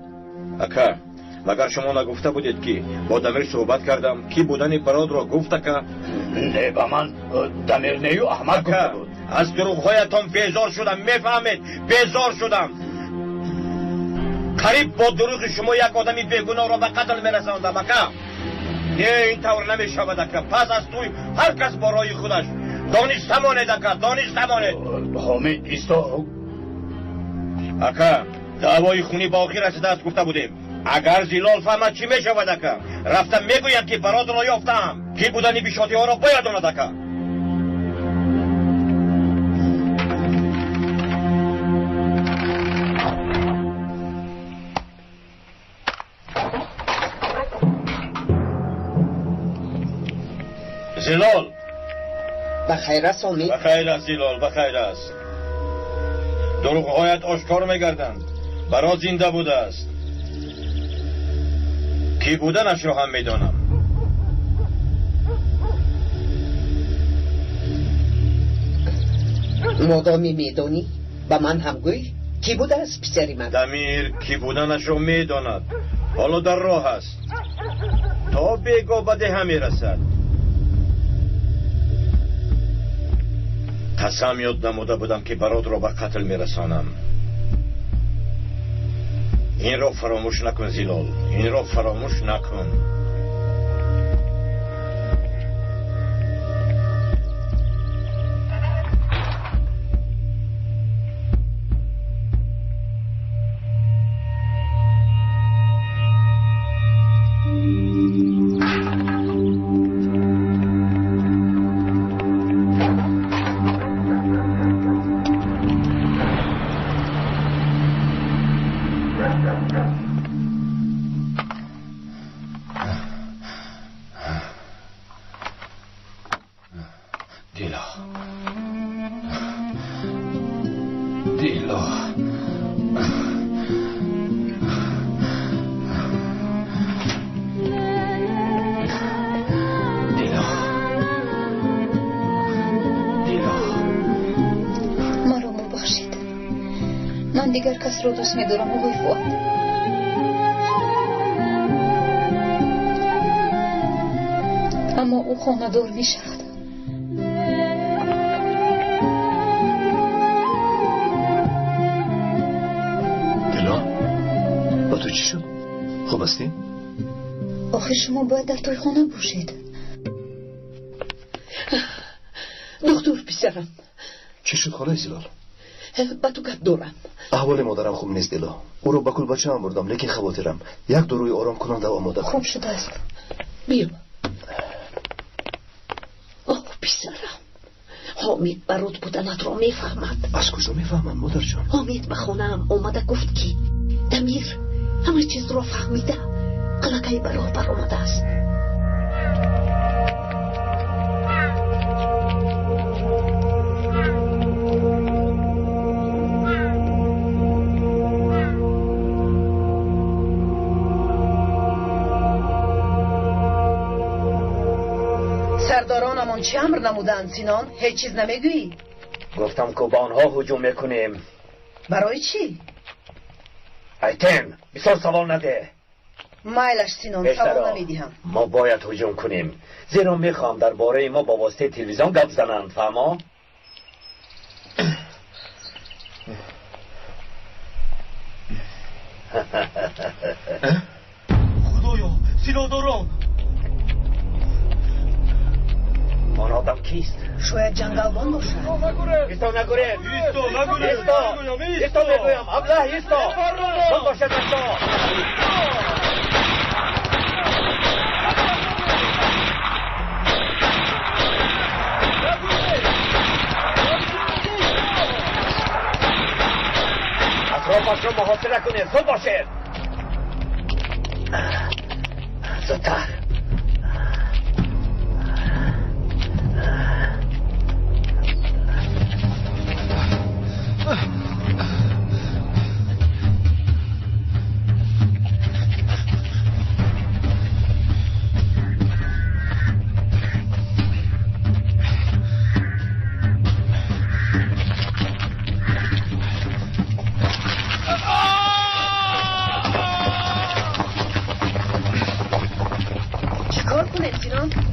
[SPEAKER 5] Ака, магар шумо нагуфта будед, ки бо Дамир суҳбат кардам, ки будани бародро гуфт, ака?
[SPEAKER 16] Не, ба ман Дамир нею Аҳмад гуфта буд.
[SPEAKER 5] Аз дурӯғҳоятон безор шудам, мефаҳмед? Безор шудам. Қариб бо дурӯғи шумо як одами бегуноҳро ба қатл мерасондам, ака. Не, ин тавр намешавад, ака. Пас аз тӯй ҳар кас бо роҳи худаш. Дониста монед, ака, дониста монед.
[SPEAKER 16] Ҳомид, исто.
[SPEAKER 5] Ака, даъвои хунӣ ба охир расидааст, гуфта будем. Агар Зилол фаҳмад, чӣ мешавад, ака? Рафта мегӯям, ки бародро ёфтаам. Ки будани бишотиҳоро бояд донад, ака. Зилол.
[SPEAKER 11] Ба хайр аст, Омид?
[SPEAKER 5] Ба хайр аст, Зилол, ба хайр аст. Дурӯғҳоят ошкор мегарданд. Барот зинда будааст. Кӣ буданашро ҳам медонам.
[SPEAKER 11] Модоми медонӣ, ба ман ҳам гӯй, кӣ будааст писари ман?
[SPEAKER 5] Дамир кӣ буданашро медонад. Ҳоло дар роҳ аст. То бегоҳ ба деҳа мерасад. Қасам ёд намуда будам, ки баротро ба қатл мерасонам. Инро фаромӯш накун, Зилол, инро фаромӯш накун.
[SPEAKER 4] Дигар касро дӯст медорам, оғои Фуад. Аммо ӯ хонадор мешавад.
[SPEAKER 2] Дило, ба ту чӣ шуд? Хуб ҳастӣ?
[SPEAKER 4] Охир шумо бояд дар тойхона бошед.
[SPEAKER 11] Доктор, писарам.
[SPEAKER 2] Чӣ шуд, холаи Зилол?
[SPEAKER 11] Ба ту гап дорам.
[SPEAKER 2] Аҳволи модарам хуб нест, Дило. Ӯро ба кулбачаам бурдам, лекин хавотирам. Як дорӯи оромкунанда омода кун.
[SPEAKER 4] Хуб шудааст.
[SPEAKER 11] Биё. Оҳ, писарам, Ҳомид барот буданатро мефаҳмад.
[SPEAKER 2] Аз куҷо мефаҳмад, модарҷон?
[SPEAKER 11] Ҳомид ба хонаам омада гуфт, ки Дамир ҳама чизро фаҳмида, қалакай ба роҳ баромадааст.
[SPEAKER 17] Сардоронамон чӣ амр намуданд, Синон? Ҳеҷ чиз намегӯӣ?
[SPEAKER 13] Гуфтам, ки ба онҳо ҳуҷум мекунем.
[SPEAKER 17] Барои чӣ?
[SPEAKER 13] Айтем, бисёр савол наде.
[SPEAKER 17] Майлаш, Синон, савол намедиҳам.
[SPEAKER 13] Мо бояд ҳуҷум кунем, зеро мехоҳам дар бораи мо ба воситаи телевизион гап зананд, фаҳмо?
[SPEAKER 5] Худоё, силоҳдорон!
[SPEAKER 13] Он одам кист?
[SPEAKER 17] Шояд ҷангалбон бошад.
[SPEAKER 13] Исто, нагурез!
[SPEAKER 5] Исто, нагурез!
[SPEAKER 13] Исто! Исто мегӯям! Аблаҳ, исто! Зуд бошед, исто! Атрофашро муҳосира кунед, зуд бошед! Зудтар!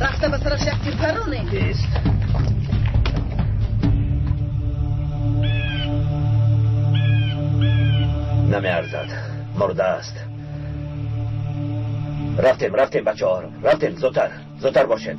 [SPEAKER 17] Рафта ба сараш як тир паронем.
[SPEAKER 13] Намеарзад, мурда аст. Рафтем, рафтем, бачаҳо, рафтем, зудтар, зудтар бошед.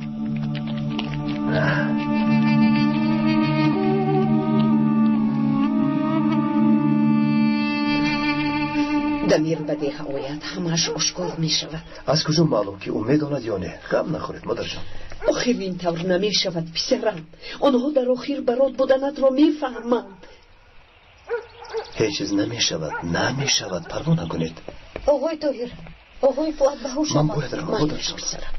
[SPEAKER 11] Дамир ба деҳа ояд, ҳамааш ошкор мешавад.
[SPEAKER 2] Аз куҷо маълум, ки ӯ медонад ё не? Ғам нахӯред, модарҷон.
[SPEAKER 11] Охир ин тавр намешавад, писарам. Онҳо дар охир барот буданатро мефаҳманд.
[SPEAKER 2] Ҳеҷ чиз намешавад, намешавад, парво накунед.
[SPEAKER 4] Оғои Тоҳир, оғои Фуад ба ҳуш
[SPEAKER 2] Ман
[SPEAKER 4] омад.
[SPEAKER 2] бояд равам, модарҷон.
[SPEAKER 11] Писарам.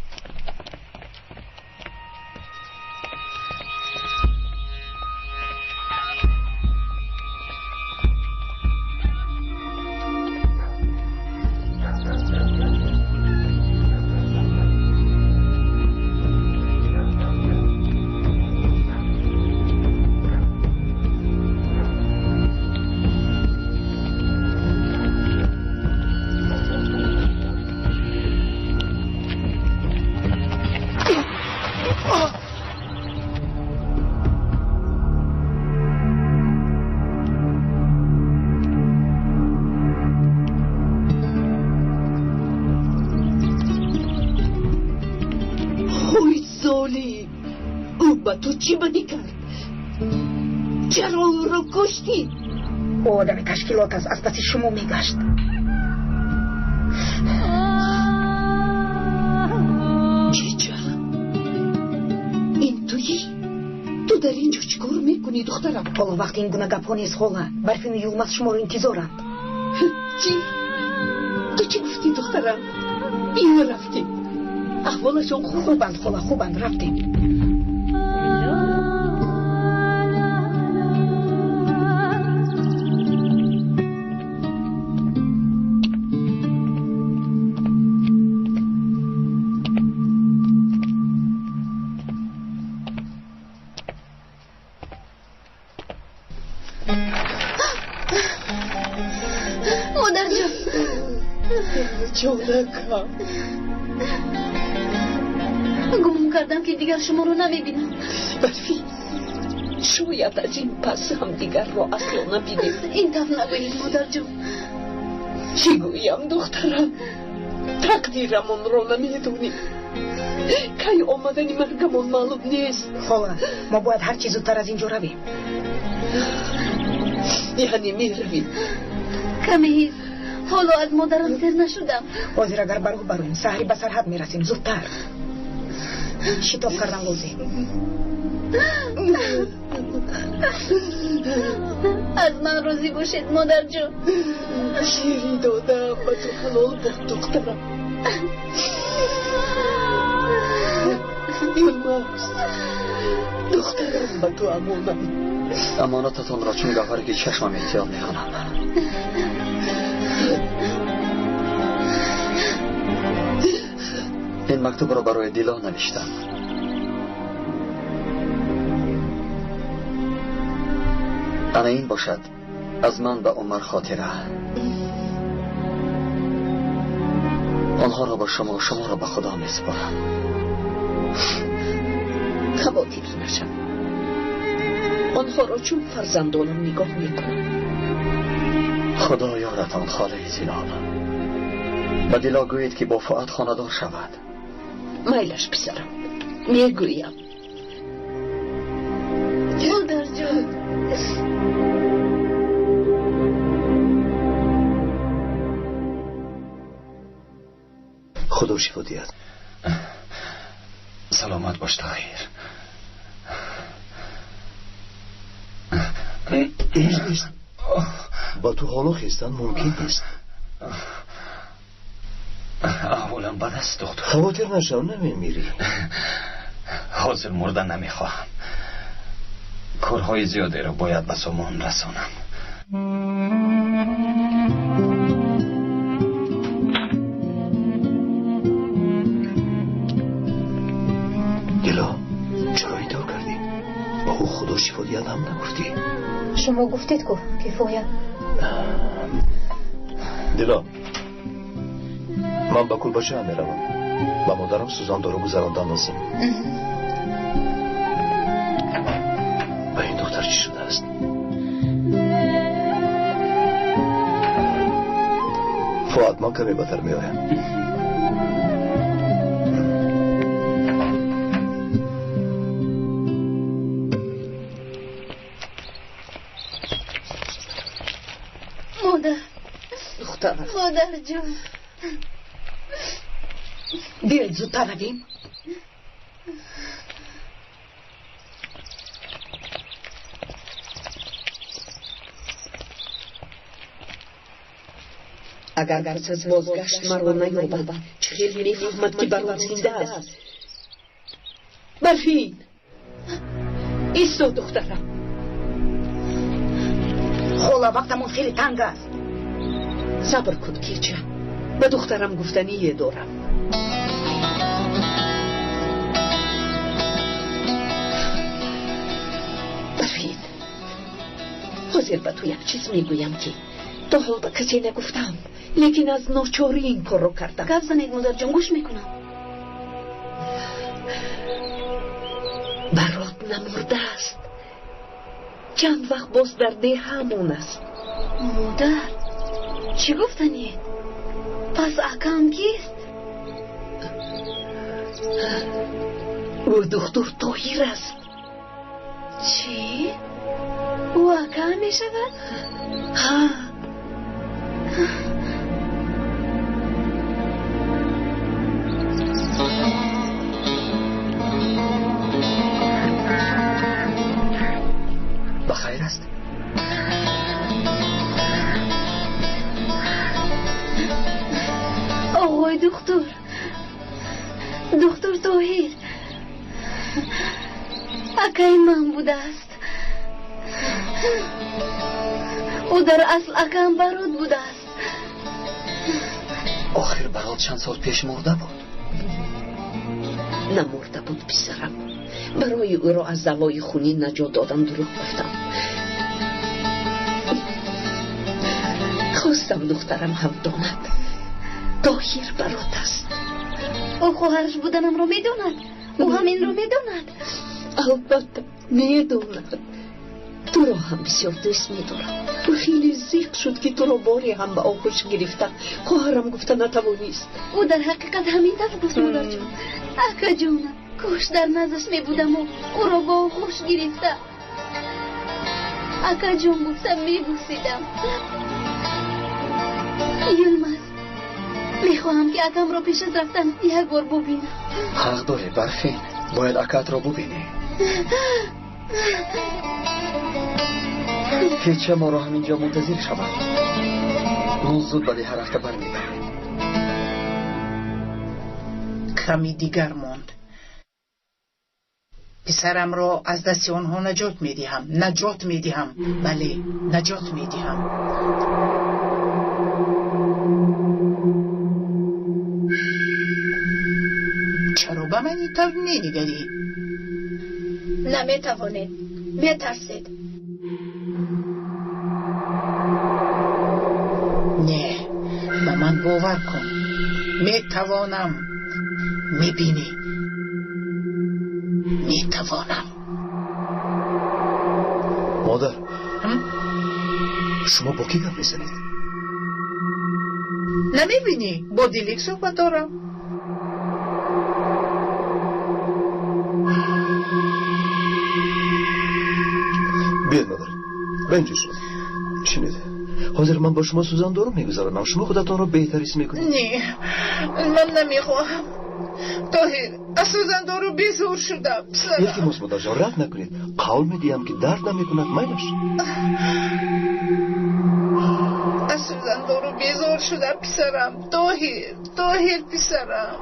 [SPEAKER 11] Ба ту чӣ бадӣ кард? Чаро ӯро куштӣ?
[SPEAKER 17] Ӯ одами ташкилот аст, аз паси шумо мегашт.
[SPEAKER 11] Чеча, ин туӣ? Ту дар ин ҷо чӣ кор мекунӣ, духтарам?
[SPEAKER 17] Ҳоло вақти ин гуна гапҳо нест, хола. Барфину Юлмаз шуморо интизоранд.
[SPEAKER 11] Чӣ? Ту чӣ гуфтӣ, духтарам? Биё, рафтем. Аҳволашон
[SPEAKER 17] хубанд, хола, хубанд, рафтем.
[SPEAKER 11] Ҷонакам,
[SPEAKER 4] гумон кардам, ки дигар шуморо намебинам.
[SPEAKER 11] Барфи, шояд аз ин пас ҳамдигарро асло набинем.
[SPEAKER 4] Ин тавр нагӯед, модарҷон.
[SPEAKER 11] Чӣ гӯям, духтарам? Тақдирамонро намедонем. Кай омадани маргамон маълум нест.
[SPEAKER 17] Хола, мо бояд ҳар чӣ зудтар аз ин ҷо равем.
[SPEAKER 11] Яъне меравем?
[SPEAKER 4] Каме ҳис, ҳоло аз модарам сер нашудам.
[SPEAKER 17] Ҳозир агар ба роҳ бароем, саҳарӣ ба сарҳад мерасем. Зудтар, шитоб кардан лозим.
[SPEAKER 4] Аз ман розӣ бошед, модарҷон.
[SPEAKER 11] Шири додам ба ту ҳалол бод, духтарам. Юлмаз, духтарам ба ту амонат.
[SPEAKER 16] Амонататонро чун гавҳаре ки чашмам эҳтиёт мекунам. Ин мактубро барои Дило навиштам. Ана ин бошад аз ман ба Умар хотира. Онҳоро ба шумо, шуморо ба Худо месупорам.
[SPEAKER 11] Хавотир нашав. Онҳоро чун фарзандонам нигоҳ мекунам.
[SPEAKER 16] Худо ёратон, холаи Зилол. Ба Дило гӯед, ки бо Фуат хонадор шавад.
[SPEAKER 11] Майлаш, писарам, мегӯям.
[SPEAKER 4] Модарҷон.
[SPEAKER 2] Худо шифо диҳад.
[SPEAKER 20] Саломат бош, Тоҳир.
[SPEAKER 2] Нест, ба ту ҳоло хестан мумкин нест.
[SPEAKER 20] Аҳволам бад аст, доктор.
[SPEAKER 2] Хавотир нашав, намемирӣ.
[SPEAKER 20] Ҳозир мурда намехоҳам. Корҳои зиёдеро бояд ба сомон расонам.
[SPEAKER 2] Дило, чаро ин тавр кардӣ? Ба ӯ Худо шифо диҳад ҳам нагуфтӣ.
[SPEAKER 19] Шумо гуфтед ку, кифоя.
[SPEAKER 2] Дило, ман ба кулбачаам меравам. Ба модарам сӯзандору гузарондан лозим. Ба ин духтар чӣ шудааст? Фуат, ман каме баъдтар меоям.
[SPEAKER 4] Модар.
[SPEAKER 11] Духтарам.
[SPEAKER 4] Модарҷон.
[SPEAKER 11] Биёед, зудтар равем. Агар пас аз бозгашт маро наёбад, чӣ хел мефаҳмад, ки барот зинда аст? Барфин, исто, духтарам.
[SPEAKER 17] Хола, вақтамон хеле танг аст.
[SPEAKER 11] Сабр кун, кеча, ба духтарам гуфтание дорам. Барфин, ҳозир ба ту як чиз мегӯям, ки то ҳол ба касе нагуфтам, лекин аз ночорӣ ин корро кардам.
[SPEAKER 4] Гап занед, модарҷон, гӯш мекунам.
[SPEAKER 11] Барот намурдааст. Чанд вақт боз дар деҳамон аст.
[SPEAKER 4] Модар, чӣ гуфтанед? Пас акам кист?
[SPEAKER 11] Ӯ духтур Тоҳир аст.
[SPEAKER 4] Чӣ? Ӯ акаам мешавад?
[SPEAKER 11] Ҳа.
[SPEAKER 16] Ба хайр аст?
[SPEAKER 4] Оғои духтур, духтур Тоҳир акаи ман будааст. Ӯ дар асл акаам Барот будааст.
[SPEAKER 16] Охир Барот чанд сол пеш мурда буд.
[SPEAKER 11] Намурда буд, писарам. Барои ӯро аз даъвои хунин наҷот додам дурӯғ гуфтам. Хостам духтарам ҳам донад. Тоҳир Барот аст.
[SPEAKER 4] Ӯ хоҳараш буданамро медонад. Ӯ ҳам инро медонад.
[SPEAKER 11] Албатта медонад. Туро ҳам бисёр дӯст медорад. Ӯ хеле зиқ шуд, ки туро боре ҳам ба оғӯш гирифта хоҳарам гуфта натавонист.
[SPEAKER 4] Ӯ дар ҳақиқат ҳамин тавр гуфт, модарҷон. Акаҷонам, кош дар наздаш мебудаму ӯро бо оғӯш гирифта акаҷон гуфта мебусидам. Юлмаз, мехоҳам, ки акамро пеш аз рафтан як бор бубинам.
[SPEAKER 16] Ҳақ дорӣ, Барфин, бояд акаатро бубинӣ. Ҳеча моро ҳаминҷо мунтазир шавад. Мо зуд ба деҳа рафта бармегардем.
[SPEAKER 1] Ками дигар монд. Писарамро аз дасти онҳо наҷот медиҳам. Наҷот медиҳам. Бале, наҷот медиҳам. Чаро ба ман ин тавр менигарӣ?
[SPEAKER 14] Наметавонед. Метарсед.
[SPEAKER 1] Не, ба ман бовар кун. Метавонам. Мебинӣ. Метавонам.
[SPEAKER 2] Модар, шумо бо кӣ гап мезанед?
[SPEAKER 1] Намебинӣ, бо Дилик суҳбат дорам.
[SPEAKER 2] Биёед, модар, ба инҷо шинед. Шинед. Ҳозир ман бо шумо сӯзандору мегузаронам. Шумо худатонро беҳтар ҳис мекунед.
[SPEAKER 1] Не, ман намехоҳам. Тоҳир, аз сӯзандору безор шудам, писарам.
[SPEAKER 2] Илтимос, модарҷон, рад накунед. Қавл медиҳам, ки дард намекунад. Майлаш.
[SPEAKER 1] Аз сӯзандору безор шудам, писарам. Тоҳир, Тоҳир, писарам.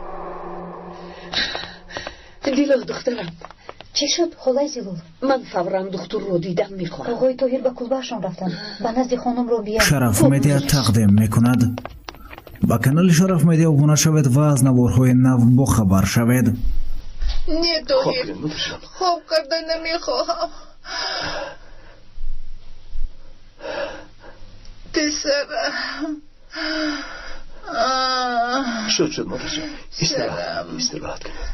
[SPEAKER 11] Дило, духтарам.
[SPEAKER 17] Чӣ шуд, холаи Зилол?
[SPEAKER 11] Ман фавран духтурро дидан мехоҳам.
[SPEAKER 17] Оғои Тоҳир ба кулбаашон рафтанд, ба назди хонум Робия.
[SPEAKER 3] Шараф Медиа тақдим мекунад. Ба канали Шараф Медиа обуна шавед ва аз наворҳои нав бохабар шавед.
[SPEAKER 1] Не, Тоҳир, хоб карда намехоҳам. Писарам.
[SPEAKER 2] Шуд, шуд, модарҷон. Истироҳат, истироҳат кунед.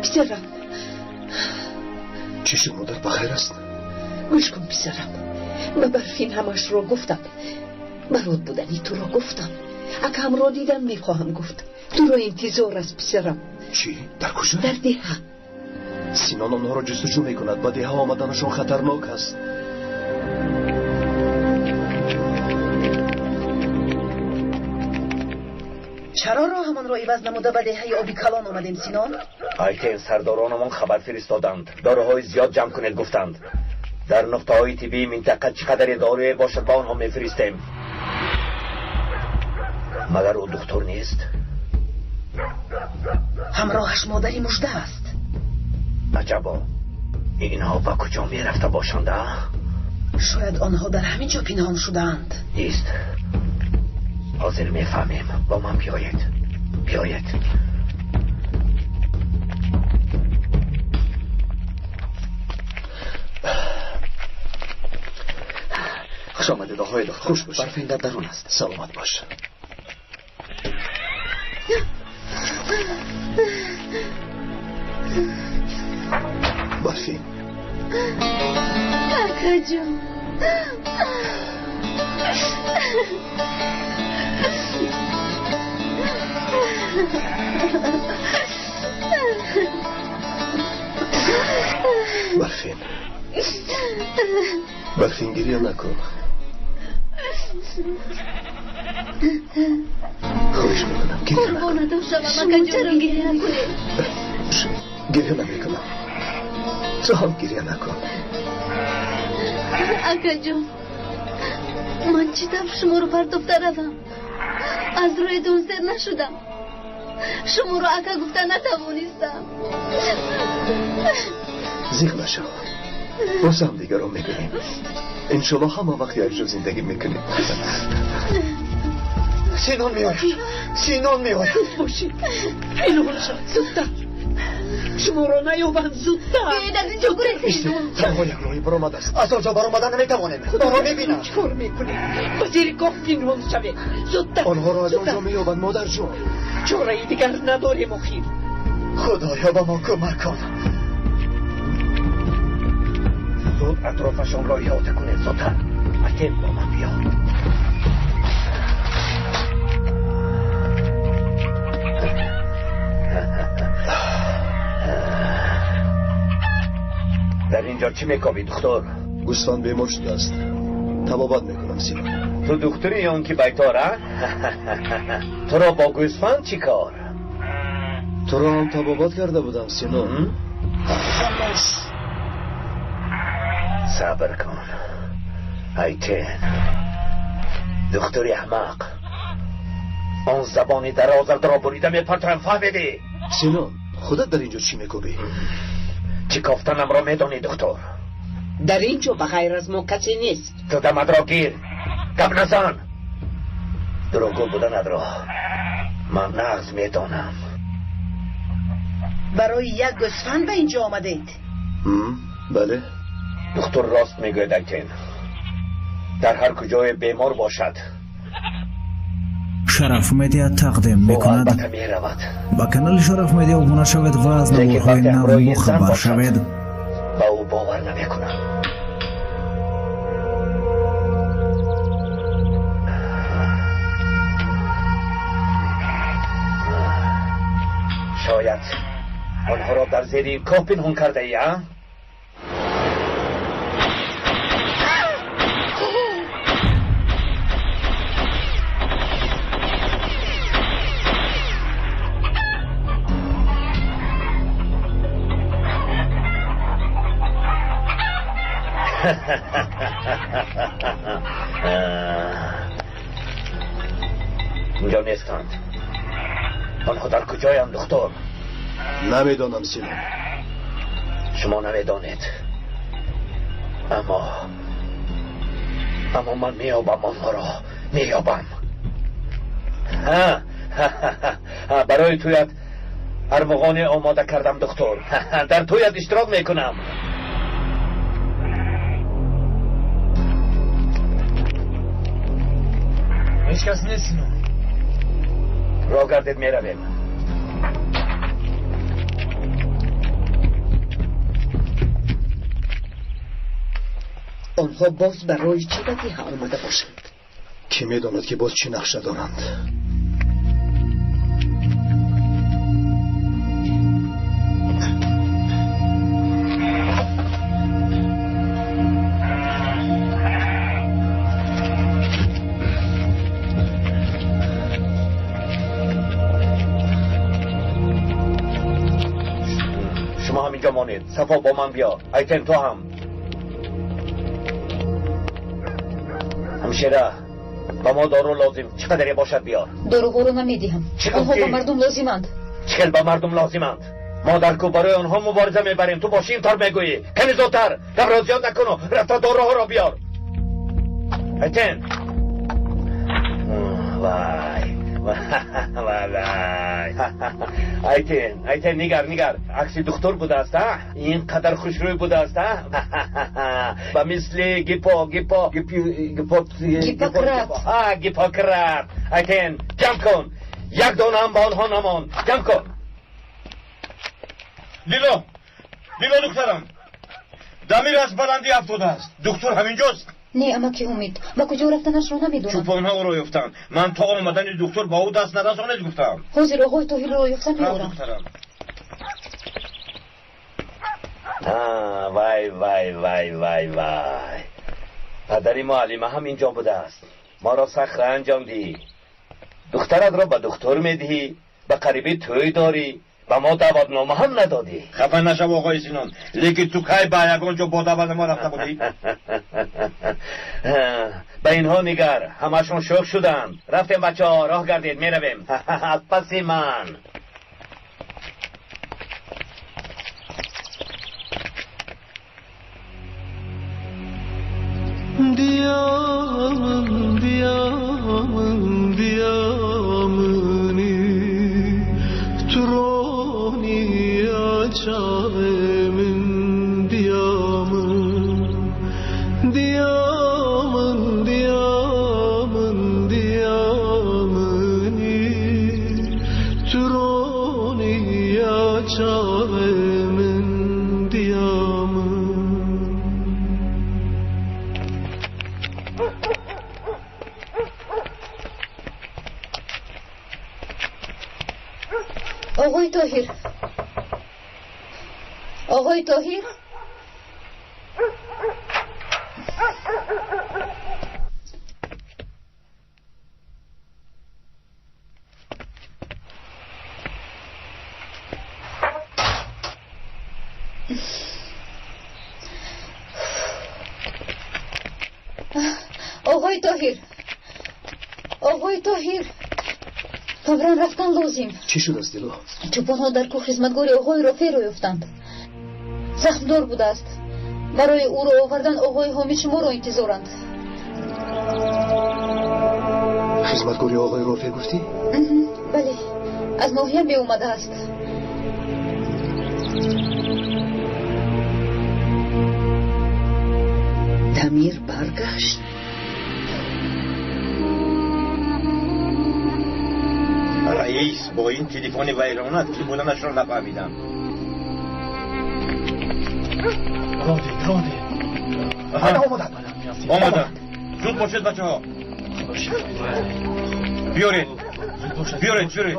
[SPEAKER 11] Писарам.
[SPEAKER 2] Чӣ шуд, модар, ба хайр аст?
[SPEAKER 11] Гӯш кун, писарам. Ба Барфин ҳамашро гуфтам. Барот будани туро гуфтам. Акамро дидан мехоҳам, гуфт. Туро интизор аст, писарам.
[SPEAKER 2] Чӣ? Дар куҷо?
[SPEAKER 11] Дар деҳа.
[SPEAKER 2] Синон онҳоро ҷустуҷӯ мекунад. Ба деҳа омаданашон хатарнок аст.
[SPEAKER 17] Чаро роҳамонро иваз намуда ба деҳаи оби калон омадем, Синон?
[SPEAKER 13] Айтен, сардоронамон хабар фиристоданд. Доруҳои зиёд ҷамъ кунед, гуфтанд. Дар нуқтаҳои тиббии минтақа чӣ қадаре доруе бошад, ба онҳо мефиристем. Магар ӯ духтур нест?
[SPEAKER 11] Ҳамроҳаш модари Мужда аст.
[SPEAKER 13] Аҷабо, инҳо ба куҷо мерафта бошанд, а?
[SPEAKER 11] Шояд онҳо дар ҳамин ҷо пинҳон шудаанд.
[SPEAKER 13] Нест. Ҳозир мефаҳмем. Бо ман биёед. Биёед.
[SPEAKER 16] Хуш омадед, оғои доктор.
[SPEAKER 2] Хуш бошед.
[SPEAKER 16] Барфин дар дарун аст.
[SPEAKER 2] Саломат бош. Барфин.
[SPEAKER 4] Акаҷон.
[SPEAKER 2] Барфин. Барфин, гиря накун. Хоҳиш мекунам, гиря накун.
[SPEAKER 4] Қурбонатон шавам, акаҷон, гиря накунед.
[SPEAKER 2] Гиря намекунам. Ту ҳам гиря накун.
[SPEAKER 4] Акаҷон, ман чӣ тавр шуморо партофта равам? Аз рӯятон сер нашудам. Шуморо ака гуфта натавонистам.
[SPEAKER 2] Зиқ нашав. Боз ҳам дигарро мебинем. Иншолло ҳама вақт якҷо зиндагӣ мекунем.
[SPEAKER 16] Синон меояд. Синон меояд.
[SPEAKER 11] Зуд бошед. Пинҳон шав, зудтар. Шуморо наёбанд, зудтар.
[SPEAKER 4] Биёед аз инҷо гурезем.
[SPEAKER 2] Танҳо як роҳи баромад аст.
[SPEAKER 16] Аз он ҷо баромада наметавонем. Моро мебинанд.
[SPEAKER 11] Чӣ кор мекунед? Ба зери коҳ пинҳон шавед. Зудтар.
[SPEAKER 2] Онҳоро аз он ҷо меёбанд, модарҷон.
[SPEAKER 11] Чораи дигар надорем охир.
[SPEAKER 16] Худоё, ба мо кӯмак кун.
[SPEAKER 13] Зуд атрофашонро иҳота кунед, зудтар. Атем, бо ман биё. Дар инҷо чӣ мекобӣ, духтур?
[SPEAKER 2] Гӯсфанд бемор шудааст. Табобат мекунам, Синон.
[SPEAKER 13] Ту духтури ё он ки байтор, а? Туро бо гӯсфанд чӣ кор?
[SPEAKER 2] Туро ҳам табобат карда будам, Синон.
[SPEAKER 11] Хомӯш.
[SPEAKER 13] Сабр кун. Айтен. Духтури аҳмақ. Он забони дарозатро бурида мепартоям, фаҳмидӣ?
[SPEAKER 2] Синон, худат дар инҷо чӣ мекобӣ?
[SPEAKER 13] Чӣ кофтанамро медонӣ, духтур?
[SPEAKER 11] Дар ин ҷо ба ғайр аз мо касе нест.
[SPEAKER 13] Ту дамадро гир. Гап назан. Дурӯғгӯ буданатро ман нағз медонам.
[SPEAKER 17] Барои як гӯсфанд ба ин ҷо омадед?
[SPEAKER 2] Бале.
[SPEAKER 13] Духтур рост мегӯяд, Айтен. Дар ҳар куҷое бемор бошад,
[SPEAKER 3] Шараф Медиа тақдим мекунад.
[SPEAKER 13] албатта меравад.
[SPEAKER 3] Ба канали Шараф Медиа обуна шавед ва аз
[SPEAKER 13] Лекин
[SPEAKER 3] наворҳои
[SPEAKER 13] вақте
[SPEAKER 3] нав
[SPEAKER 13] ҳамроҳи зан
[SPEAKER 3] бохабар
[SPEAKER 13] бошад,
[SPEAKER 3] шавед.
[SPEAKER 13] ба ӯ бовар намекунам. Шояд онҳоро дар зери ин коҳ пинҳон кардаӣ, а? Инҷо нестанд. Онҳо дар куҷоянд, духтур?
[SPEAKER 2] Намедонам, Синон.
[SPEAKER 13] Шумо намедонед. Аммо ман меёбам онҳоро. Меёбам. Барои туят армуғоне омода кардам, духтур. Дар туят иштирок мекунам.
[SPEAKER 21] Ҳеҷ кас нест, Синон.
[SPEAKER 13] Роҳ гардед, меравем.
[SPEAKER 11] Онҳо боз барои чӣ ба деҳа омада бошанд?
[SPEAKER 2] Кӣ медонад, ки боз чӣ нақша доранд?
[SPEAKER 13] Шумо ҳаминҷо монед. Сафо, бо ман биё. Айтен, ту ҳам. Ҳамшира, ба мо дору лозим. Чӣ қадаре бошад, биёр.
[SPEAKER 4] Доруҳоро намедиҳам.
[SPEAKER 13] Чӣ
[SPEAKER 4] Онҳо
[SPEAKER 13] гуфтӣ?
[SPEAKER 4] ба мардум лозиманд.
[SPEAKER 13] Чӣ хел ба мардум лозиманд. Мо дар кӯҳ барои онҳо мубориза мебарем. Ту бошӣ интор мегӯӣ. Каме зудтар гапро зиёд накуну рафта доруҳоро биёр. Айтен. Вай вай. Айтен, Айтен, нигар, нигар. Акси духтур будааст, а? Ин қадар хушрӯй будааст, а? Ба мисли гипо, гипо, гипо,
[SPEAKER 4] Гиппократ.
[SPEAKER 13] А, Гиппократ. Айтен, ҷамъ кун. Як дона ҳам ба онҳо намонд. Ҷамъ кун.
[SPEAKER 5] Лило, Лило духтарам. Дамир аз баландӣ афтодааст. Духтур ҳаминҷост.
[SPEAKER 4] Не, амаки Ҳомид, ба куҷо рафтанашро намедонам.
[SPEAKER 5] Чӯпонҳо ӯро ёфтанд. Ман то омадани духтур ба ӯ даст нарасонед гуфтам.
[SPEAKER 4] Ҳозир оғои Тоҳирро ёфта меорам.
[SPEAKER 5] Духтарам.
[SPEAKER 13] Вай, вай, вай, вай, вай. Падари муаллима ҳам инҷо будааст. Моро сахт ранҷондӣ. Духтаратро ба духтур медиҳӣ, ба қарибӣ тӯй дорӣ, ба мо даъватнома ҳам надодӣ.
[SPEAKER 5] Хафа нашав, оғои Синон, лекин ту кай ба ягон ҷо бо даъватнома рафта будӣ?
[SPEAKER 13] Ба инҳо нигар, ҳамашон шӯх шуданд. Рафтем, бачаҳо, роҳ гардед, меравем. Аз паси ман.
[SPEAKER 18] Diyamın, diyamın, diyamını Troni açarımın diyamın Diyamın, diyamın, diyamını Troni açarımın diyamın.
[SPEAKER 4] Оғои Тоҳир, оғои Тоҳир, оғои Тоҳир, оғои Тоҳир, фавран рафтан лозим.
[SPEAKER 2] Чӣ шудааст, Дило?
[SPEAKER 4] Чӯпонҳо дар кӯҳ хизматгори оғои Рофеъро ёфтанд. Захмдор будааст. Барои ӯро овардан оғои Ҳомид шуморо интизоранд.
[SPEAKER 2] Хизматгори оғои Рофеъ гуфтӣ?
[SPEAKER 4] Бале, аз ноҳия меомадааст.
[SPEAKER 11] Дамир баргашт.
[SPEAKER 5] Раис, бо ин телефони вайронат ки буданашро нафаҳмидам.
[SPEAKER 2] Омаданд,
[SPEAKER 5] омаданд. Зуд бошед, бачаҳо. Биёред, биёред, биёред.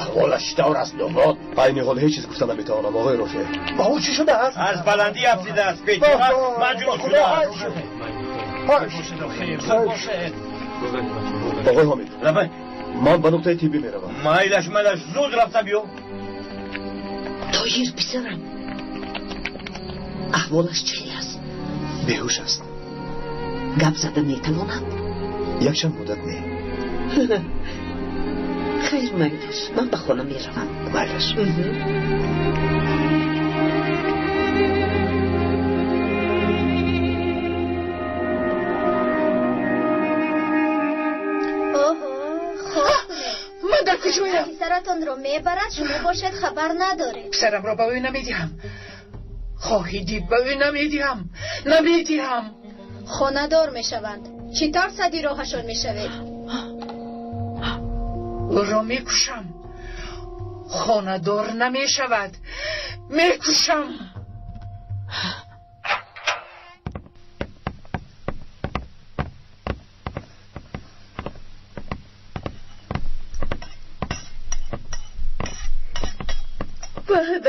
[SPEAKER 12] Аҳволаш чӣ тавр аст, домод?
[SPEAKER 2] Айни ҳол ҳеҷ чиз гуфта наметавонам, оғои Рофеъ. Ба ӯ чӣ шудааст?
[SPEAKER 5] Аз баландӣ афтидааст, бечора маҷрӯҳ шудааст.
[SPEAKER 2] Оғои Ҳомид,
[SPEAKER 5] лабай.
[SPEAKER 2] Ман ба нуқтаи тиббӣ меравам.
[SPEAKER 5] Майлаш, майлаш, зуд рафта биё.
[SPEAKER 11] Тоҳир, писарам, аҳволаш чӣ хел аст?
[SPEAKER 2] Беҳуш аст.
[SPEAKER 11] Гап зада метавонад?
[SPEAKER 2] Якчанд муддат не.
[SPEAKER 11] Хайр, майлаш, ман ба хона меравам.
[SPEAKER 2] Майлаш.
[SPEAKER 1] Ман дар куҷоям?
[SPEAKER 19] Писаратонро мебарад, шумо бошед хабар надоред.
[SPEAKER 1] Писарамро ба ӯ намедиҳам. Хоҳӣ дид, ба ӯ намедиҳам, намедиҳам.
[SPEAKER 19] Хонадор мешаванд. Чӣ тавр сади роҳашон мешавед?
[SPEAKER 1] Ӯро мекушам. Хонадор намешавад. Мекушам.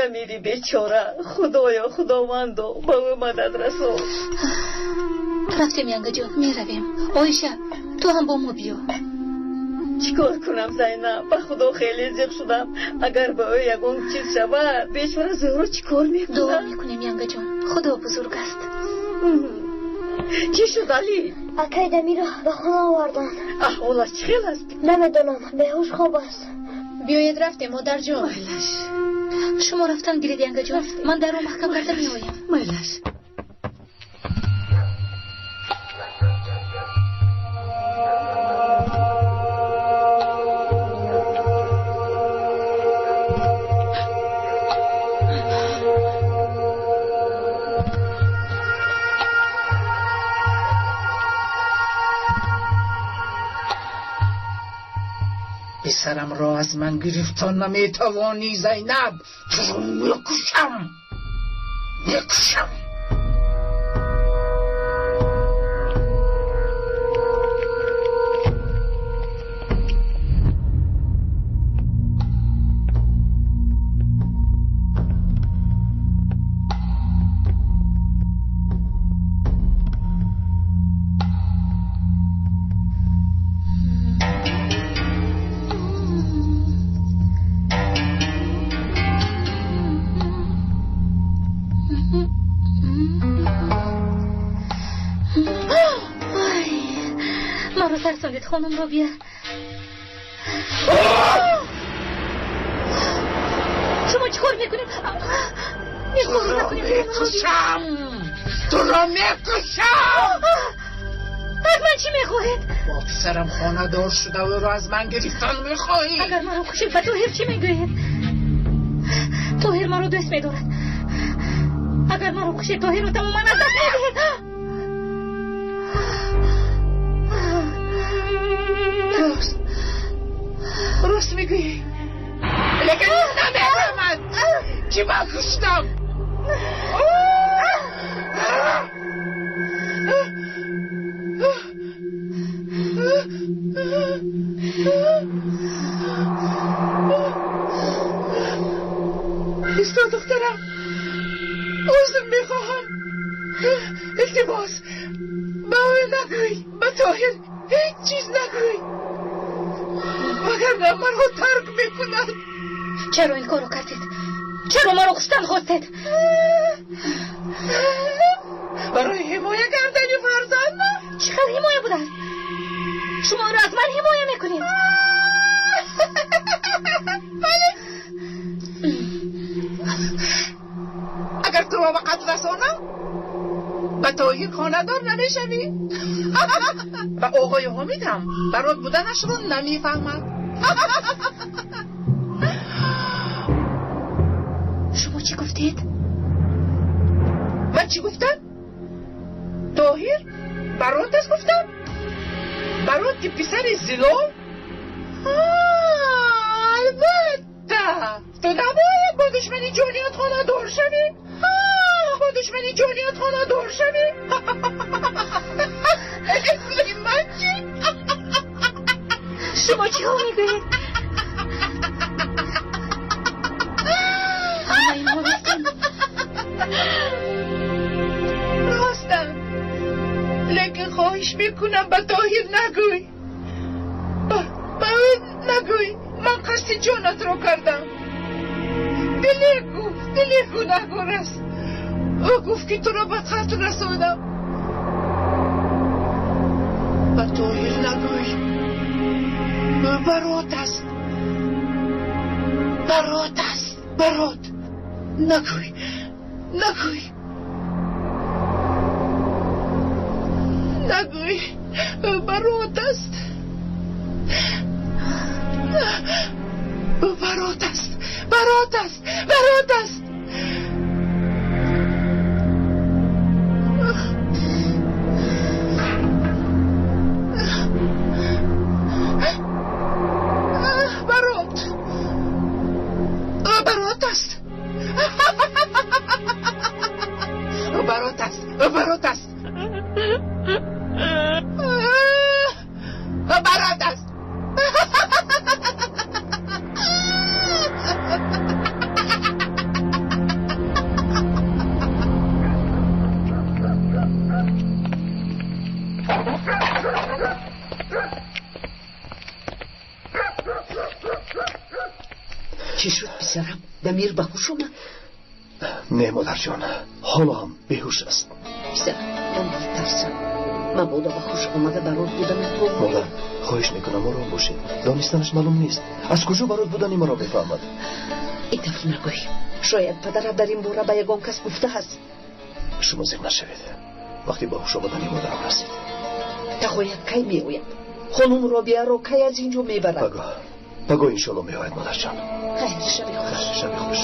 [SPEAKER 11] Дамири бечора, худоё, худовандо, ба ӯ мадад расон.
[SPEAKER 4] Рафтем, янгаҷон, меравем. Оиша, ту ҳам бо мо биё.
[SPEAKER 11] Чӣ кор кунам, Зайнаб? Ба худо хеле зиқ шудам. Агар ба ӯ ягон чиз шавад, бечора Зуҳро чӣ кор мекунад?
[SPEAKER 4] Дуо мекунем, янгаҷон, худо бузург аст.
[SPEAKER 11] Чӣ шуд, Алӣ?
[SPEAKER 19] Акай Дамиро ба хона оварданд.
[SPEAKER 11] Аҳволаш чӣ хел аст?
[SPEAKER 19] Намедонам, беҳуш хоб аст.
[SPEAKER 4] Биёед рафтем, модарҷон.
[SPEAKER 11] Майлаш.
[SPEAKER 4] Шумо рафтан гиред, янгаҷон. Ман дарро маҳкам карда меоям.
[SPEAKER 11] Майлаш.
[SPEAKER 1] پسرم را از من گرفتن نمیتوانی زینب. تو رو میکشم، میکشم.
[SPEAKER 4] خانم رابیه، شما چیکار میکنید؟
[SPEAKER 1] میکشم، تو را میکشم.
[SPEAKER 4] از من چی میخواهید؟
[SPEAKER 1] با پسرم خانه دار شده و را از من گرفتن میخواهی؟
[SPEAKER 4] اگر مرا کشید به طاهر چی میگویید؟ طاهر مرا دوست میدارد. اگر مرا کشید طاهر را تماما از دست میدهید.
[SPEAKER 1] راست، راست میگویی، لیکن نمیفهمد که من کشتم. ایستا دخترم، عذر میخواهم. التماس به او نگوی، به طاهر هیچ چیز نگوی، وگرنه مرا ترک میکند.
[SPEAKER 4] چرا این کارو کردید؟ چرا مرا کشتن خواستید؟
[SPEAKER 1] برای حمایه کردن فرزندم.
[SPEAKER 4] چقدر حمایه بوده است؟ شما را از من حمایه میکنید.
[SPEAKER 1] بله، اگر تو را به قتل رسانم به طاهر خانه‌دار نمیشوی و آقای حمید هم برات بودنش رو نمیفهمد.
[SPEAKER 4] شما چی گفتید؟
[SPEAKER 1] من چی گفتم؟ طاهر برات است گفتم؟ برات که پسر زلال؟ البته تو نباید با دشمنی جانیت خانه دار شوی. با دشمنی جانیت خانه دار شوی. من چی؟
[SPEAKER 4] شما چی ها میگویید؟ همه اینها راستم.
[SPEAKER 1] راستم، لیکن خواهش میکنم به طاهر نگوی، به او نگوی من قصد جانت رو کردم. دلی گفت، دلی گناهگار است. او گفت که تو را به قتل رساندم. به طاهر نگوی، او برات است، برات است، برات. نگوی، نگوی، نگوی، او برات است، او برات است، برات است، برات است. برات، برات است، برات است، برات است، برات است.
[SPEAKER 11] چی شد پسرم؟ دمیر به هوش اومد؟
[SPEAKER 2] نه مادر جان، حالا هم بیهوش است.
[SPEAKER 11] پسرم، من میترسم. Мабодо ба ҳуш омада барот буданатро.
[SPEAKER 2] Модар, хоҳиш мекунам, ором бошед. Донистанаш маълум нест. Аз куҷо барот будани маро мефаҳмад?
[SPEAKER 11] Ин тавр нагӯй. Шояд падарат дар ин бора ба ягон кас гуфтааст.
[SPEAKER 2] Шумо зиқ нашавед. Вақте ба ҳуш омадани модарам расид.
[SPEAKER 11] Тағоят кай меояд? Хонум Робиаро кай аз ин ҷо мебарад?
[SPEAKER 2] Пагоҳ. Пагоҳ иншоалло меояд, модарҷон.
[SPEAKER 11] Хайр, шаби хуш.
[SPEAKER 2] Шаби хуш.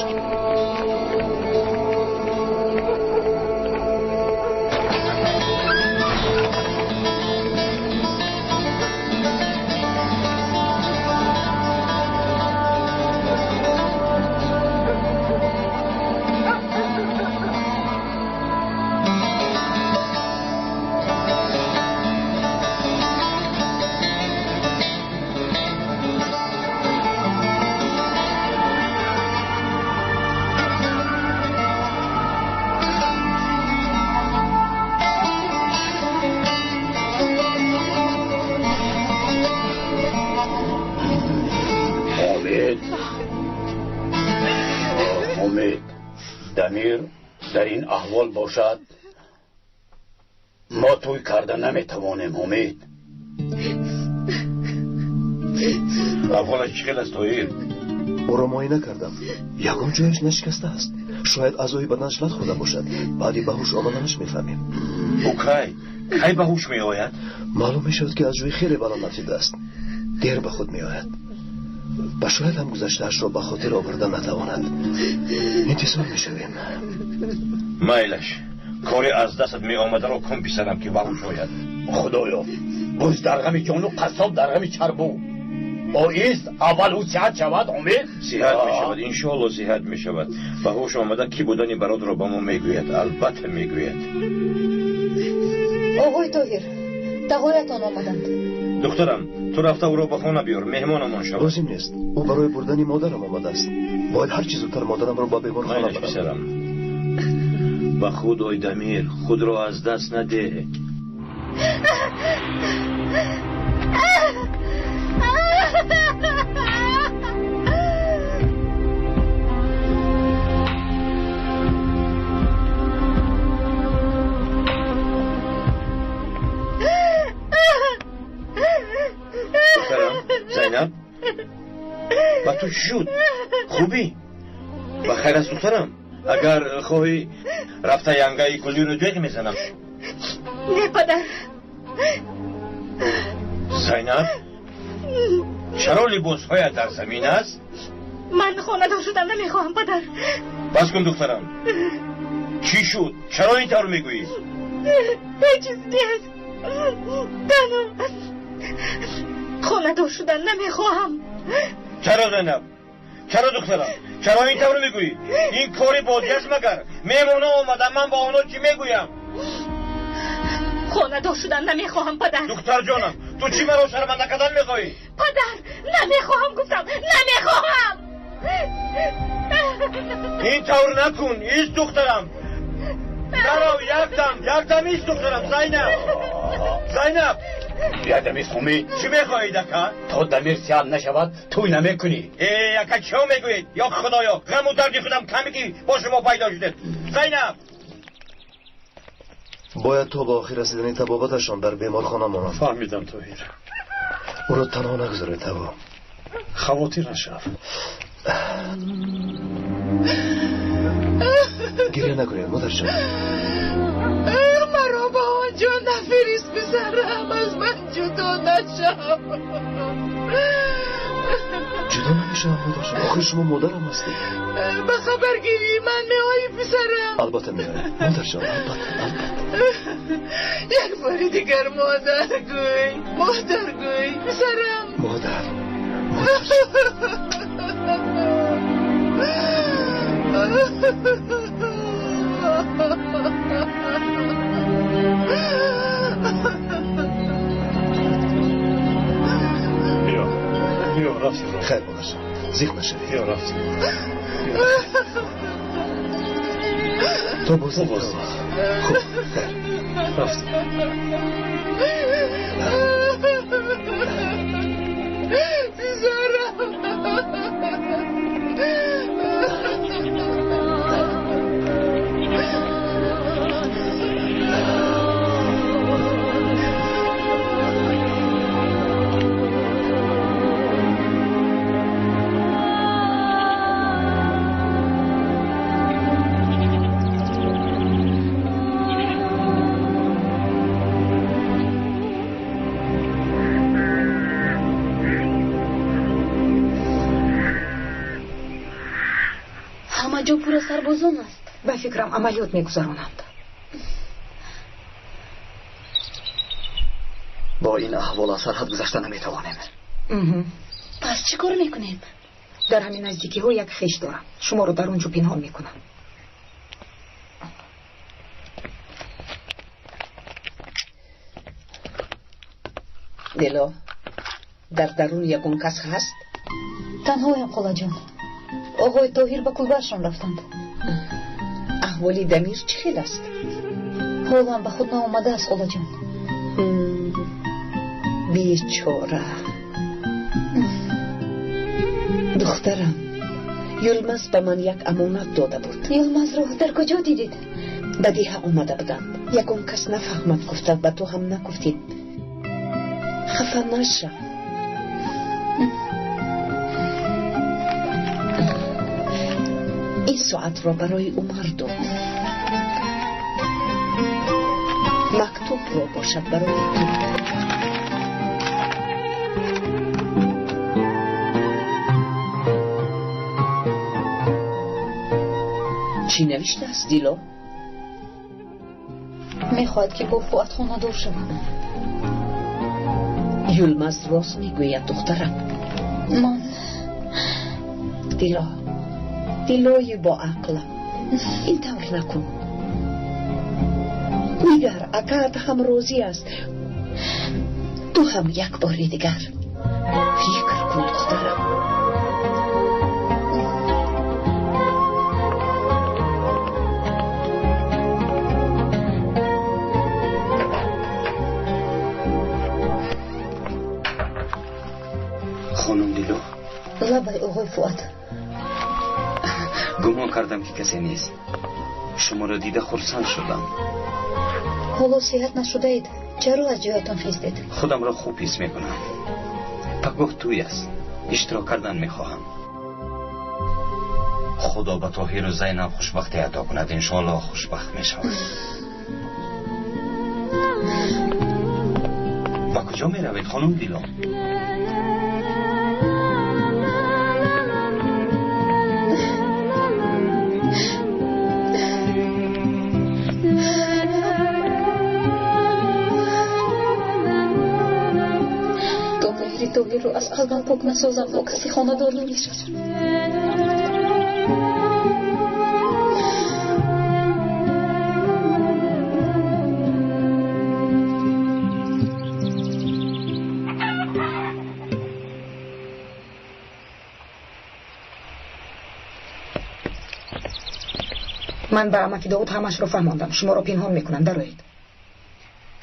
[SPEAKER 12] Дамир дар ин аҳвол бошад, мо тӯй карда наметавонем. Умед,
[SPEAKER 5] аҳволаш чӣ хел аст, Тоҳир?
[SPEAKER 2] Ӯро муоина кардам, ягон ҷояш нашикастааст. Шояд аъзои баданаш лат хӯрда бошад. Баъди ба ҳуш омаданаш мефаҳмем.
[SPEAKER 5] Ӯ кай кай ба ҳуш меояд?
[SPEAKER 2] Маълум мешавад, ки аз ҷои хеле баланд афтидааст. Дер ба худ меояд ва шояд ҳам гузаштаашро ба хотир оварда натавонад. Интизор мешавем.
[SPEAKER 5] Майлаш, кори аз дастат меомадаро кун, писарам, ки ба ҳуш ояд.
[SPEAKER 12] Худоё, буз дар ғами ҷону, қассоб дар ғами чарбу. Оист аввал ӯ сиҳат шавад. Умед,
[SPEAKER 5] сиҳат мешавад, иншоалло сиҳат мешавад. Ба ҳуш омада кӣ будани бародарро ба мо мегӯяд, албатта мегӯяд.
[SPEAKER 17] Оғои Тоҳир, тағоятон омаданд.
[SPEAKER 5] Духтарам, ту рафта ӯро ба хона биёр, меҳмонамон шавад.
[SPEAKER 2] Лозим нест. Ӯ барои бурдани модарам омадааст. Бояд ҳар чӣ зудтар модарамро ба беморхона барам.
[SPEAKER 5] Писарам, ба худ ой, Дамир, худро аз даст надеҳ. Духтарам, Зайнаб, ба ту чӣ шуд? Хубӣ? Ба хайр аст, духтарам? Агар хоҳӣ, рафта янгаи гулиро ҷеғ мезанам.
[SPEAKER 14] Не, падар.
[SPEAKER 5] Зайнаб, чаро либосҳоят дар замин аст?
[SPEAKER 14] Ман хонадор шудан намехоҳам, падар.
[SPEAKER 5] Бас кун, духтарам. Чӣ шуд? Чаро ин тавр мегӯӣ?
[SPEAKER 14] Ҳеҷ чиз нест. Танҳо хонадор шудан намехоҳам.
[SPEAKER 5] Чаро, Зайнаб? Чаро, духтарам? Чаро ин тавр мегӯӣ? Ин кори бозӣ аст магар? Меҳмонҳо омаданд, ман ба онҳо чӣ мегӯям?
[SPEAKER 4] Хонадор шудан намехоҳам, падар.
[SPEAKER 5] Духтарҷонам, ту чӣ маро шарманда кардан мехоҳӣ?
[SPEAKER 4] Падар, намехоҳам, гуфтам, намехоҳам.
[SPEAKER 5] Ин тавр накун, ист, духтарам. Наро, якдам, якдам ист, духтарам. Зайнаб, Зайнаб.
[SPEAKER 12] Якдам ист, Умид.
[SPEAKER 5] Чӣ мехоҳед, ака?
[SPEAKER 12] То Дамир сиҳат нашавад, тӯй намекунӣ.
[SPEAKER 5] Э, ака, чиҳо мегӯед? Ё худоё, ғаму дарди худам каме ки бо шумо пайдо шудед. Зайнаб.
[SPEAKER 2] Бояд то ба охир расидани табобаташон дар беморхона монам.
[SPEAKER 15] Фаҳмидам, Тоҳир.
[SPEAKER 2] Ӯро танҳо нагузоред, Таво.
[SPEAKER 15] Хавотир нашав.
[SPEAKER 2] Гиря накунед, модарҷон.
[SPEAKER 1] Маро ба он ҷо нафирист, писарам, аз ман ҷудо нашав.
[SPEAKER 2] Ҷудо намешавам, модарҷон. Охир шумо модарам ҳастед.
[SPEAKER 1] Ба хабаргирии ман меоӣ, писарам?
[SPEAKER 2] Албатта меоям, модарҷон, албатта, албатта.
[SPEAKER 1] Як бори дигар модар гӯй, модар гӯй, писарам.
[SPEAKER 2] Модар.
[SPEAKER 15] Биё, биё, рафтем.
[SPEAKER 2] Хайр, модарҷон, зиқ нашавед.
[SPEAKER 15] Биё, рафтем.
[SPEAKER 2] То боздид. Хуб, хайр.
[SPEAKER 15] Рафтем.
[SPEAKER 1] Писарам.
[SPEAKER 4] Ҳама ҷо пур аз сарбозон аст.
[SPEAKER 17] Ба фикрам амалиёт мегузаронанд.
[SPEAKER 16] Бо ин аҳвол аз сарҳад гузашта наметавонем.
[SPEAKER 4] Пас чӣ кор мекунем?
[SPEAKER 17] Дар ҳамин наздикиҳо як хеш дорам. Шуморо дар он ҷо пинҳон мекунам.
[SPEAKER 11] Дило, дар дарун ягон кас ҳаст?
[SPEAKER 4] Танҳоям, холаҷон. Оғои Тоҳир ба кулбаашон рафтанд.
[SPEAKER 11] Аҳволи Дамир чӣ хел аст?
[SPEAKER 4] Ҳолам ба худ наомадааст, холаҷон.
[SPEAKER 11] Бечора. Духтарам, Юлмаз ба ман як амонат дода буд.
[SPEAKER 4] Юлмазро дар куҷо дидед?
[SPEAKER 11] Ба деҳа омада буданд. Ягон кас нафаҳмад гуфта ба ту ҳам нагуфтед. Хафа наша. Ин соатро барои Умар дод. Мактубро бошад барои ту. Чӣ навиштааст, Дило?
[SPEAKER 4] Мехоҳад ки бо Фуат хонадор шавам.
[SPEAKER 11] Юлмаз рост мегӯяд, духтарам.
[SPEAKER 4] Ман
[SPEAKER 11] Дило, дилои боақлам, ин тавр накун. Нигар, акаат ҳам розӣ аст. Ту ҳам як бори дигар фикр кун, духтарам.
[SPEAKER 20] Хонум Дило.
[SPEAKER 4] Лабай, оғои Фуат.
[SPEAKER 20] Гумон кардам ки касе нест. Шуморо дида хурсанд шудам.
[SPEAKER 4] Ҳоло сеҳат нашудаед. Чаро аз ҷоятон хестед?
[SPEAKER 20] Худамро хуб ҳис мекунам. Пагоҳ тӯй аст. Иштирок кардан мехоҳам. Худо ба Тоҳиру Зайнаб хушбахтӣ ато кунад. Иншоаллоҳ хушбахт мешавад. Ба куҷо меравед, хонум Дило?
[SPEAKER 4] Тоҳирро аз қалбам пок насозам, бо касе хонадор намешавам.
[SPEAKER 17] Ман ба амаки Довуд ҳамашро фаҳмондам. Шуморо пинҳон мекунам. Дароед.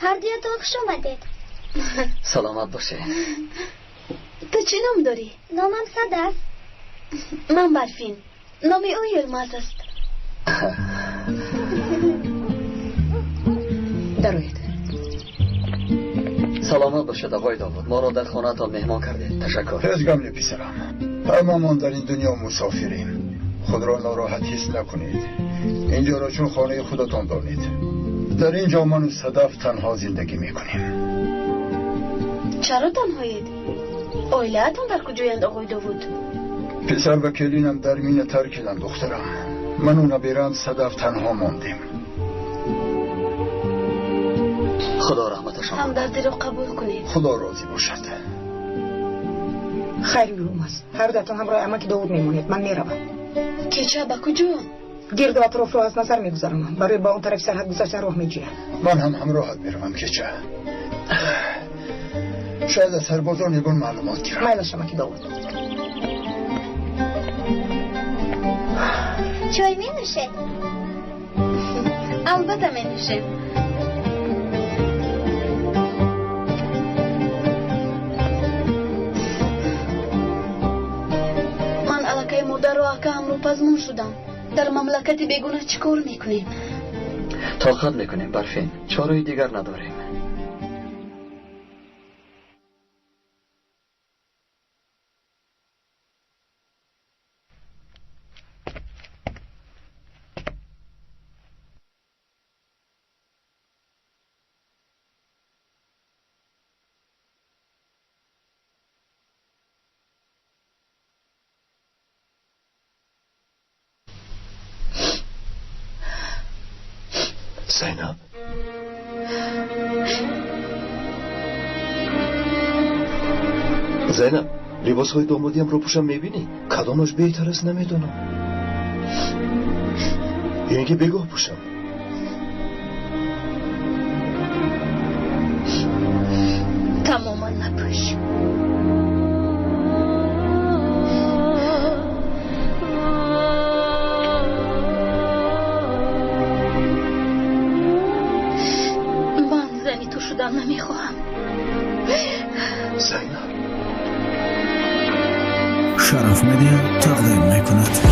[SPEAKER 19] Ҳардуятон хуш омадед.
[SPEAKER 16] Саломат бошед.
[SPEAKER 4] Ту чӣ ном дорӣ?
[SPEAKER 19] Номам Садаф.
[SPEAKER 4] Ман Барфин. Номи ӯ Юлмаз аст.
[SPEAKER 17] Дароед.
[SPEAKER 16] Саломат бошед, оғои Довуд. Моро дар хонаатон меҳмон кардед. Ташаккур.
[SPEAKER 2] Ҳеҷ гам не, писарам. Ҳамамон дар ин дунё мусофирем. Худро нороҳат ҳис накунед. Инҷоро чун хонаи худатон донед. Дар ин ҷо ману Садаф танҳо зиндагӣ мекунем.
[SPEAKER 4] Чаро танҳоед? Оилаатон дар куҷоянд, оғои Довуд?
[SPEAKER 2] Писар ва келинам дар мина таркиданд, духтарам. Ману набираам Садаф танҳо мондем.
[SPEAKER 16] Худо раҳматашон.
[SPEAKER 4] Ҳамдардиро қабул кунед.
[SPEAKER 2] Худо розӣ бошад.
[SPEAKER 17] Хайр, Юлмаз. Ҳардуятон ҳамроҳи амаки Довуд мемонед. Ман меравам.
[SPEAKER 4] Кеча ба куҷо?
[SPEAKER 17] Гирду атрофро аз назар мегузаронам. Барои ба он тарафи сарҳад гузаштан роҳ меҷӯям.
[SPEAKER 2] Ман ҳам ҳамроҳат меравам, кеча. Шояд аз сарбозон ягон маълумот гирам.
[SPEAKER 17] Майлаш, амаки Довуд.
[SPEAKER 19] Чой менӯшед?
[SPEAKER 4] Албатта менӯшем. Ман аллакай модару акаамро пазмон шудам. Дар мамлакати бегуна чӣ кор мекунем?
[SPEAKER 16] Тоқат мекунем, Барфин. Чораи дигар надорем.
[SPEAKER 2] Зайнаб, Зайнаб, либосҳои домодиамро пӯшам, мебинӣ? Кадомаш беҳтар аст, намедонам. Ё ин ки бегоҳ пӯшам?
[SPEAKER 4] Тамоман напӯш. Ман зани ту шудан намехоҳам.
[SPEAKER 2] Зайнаб.
[SPEAKER 3] Шараф Медиа тақдим мекунад.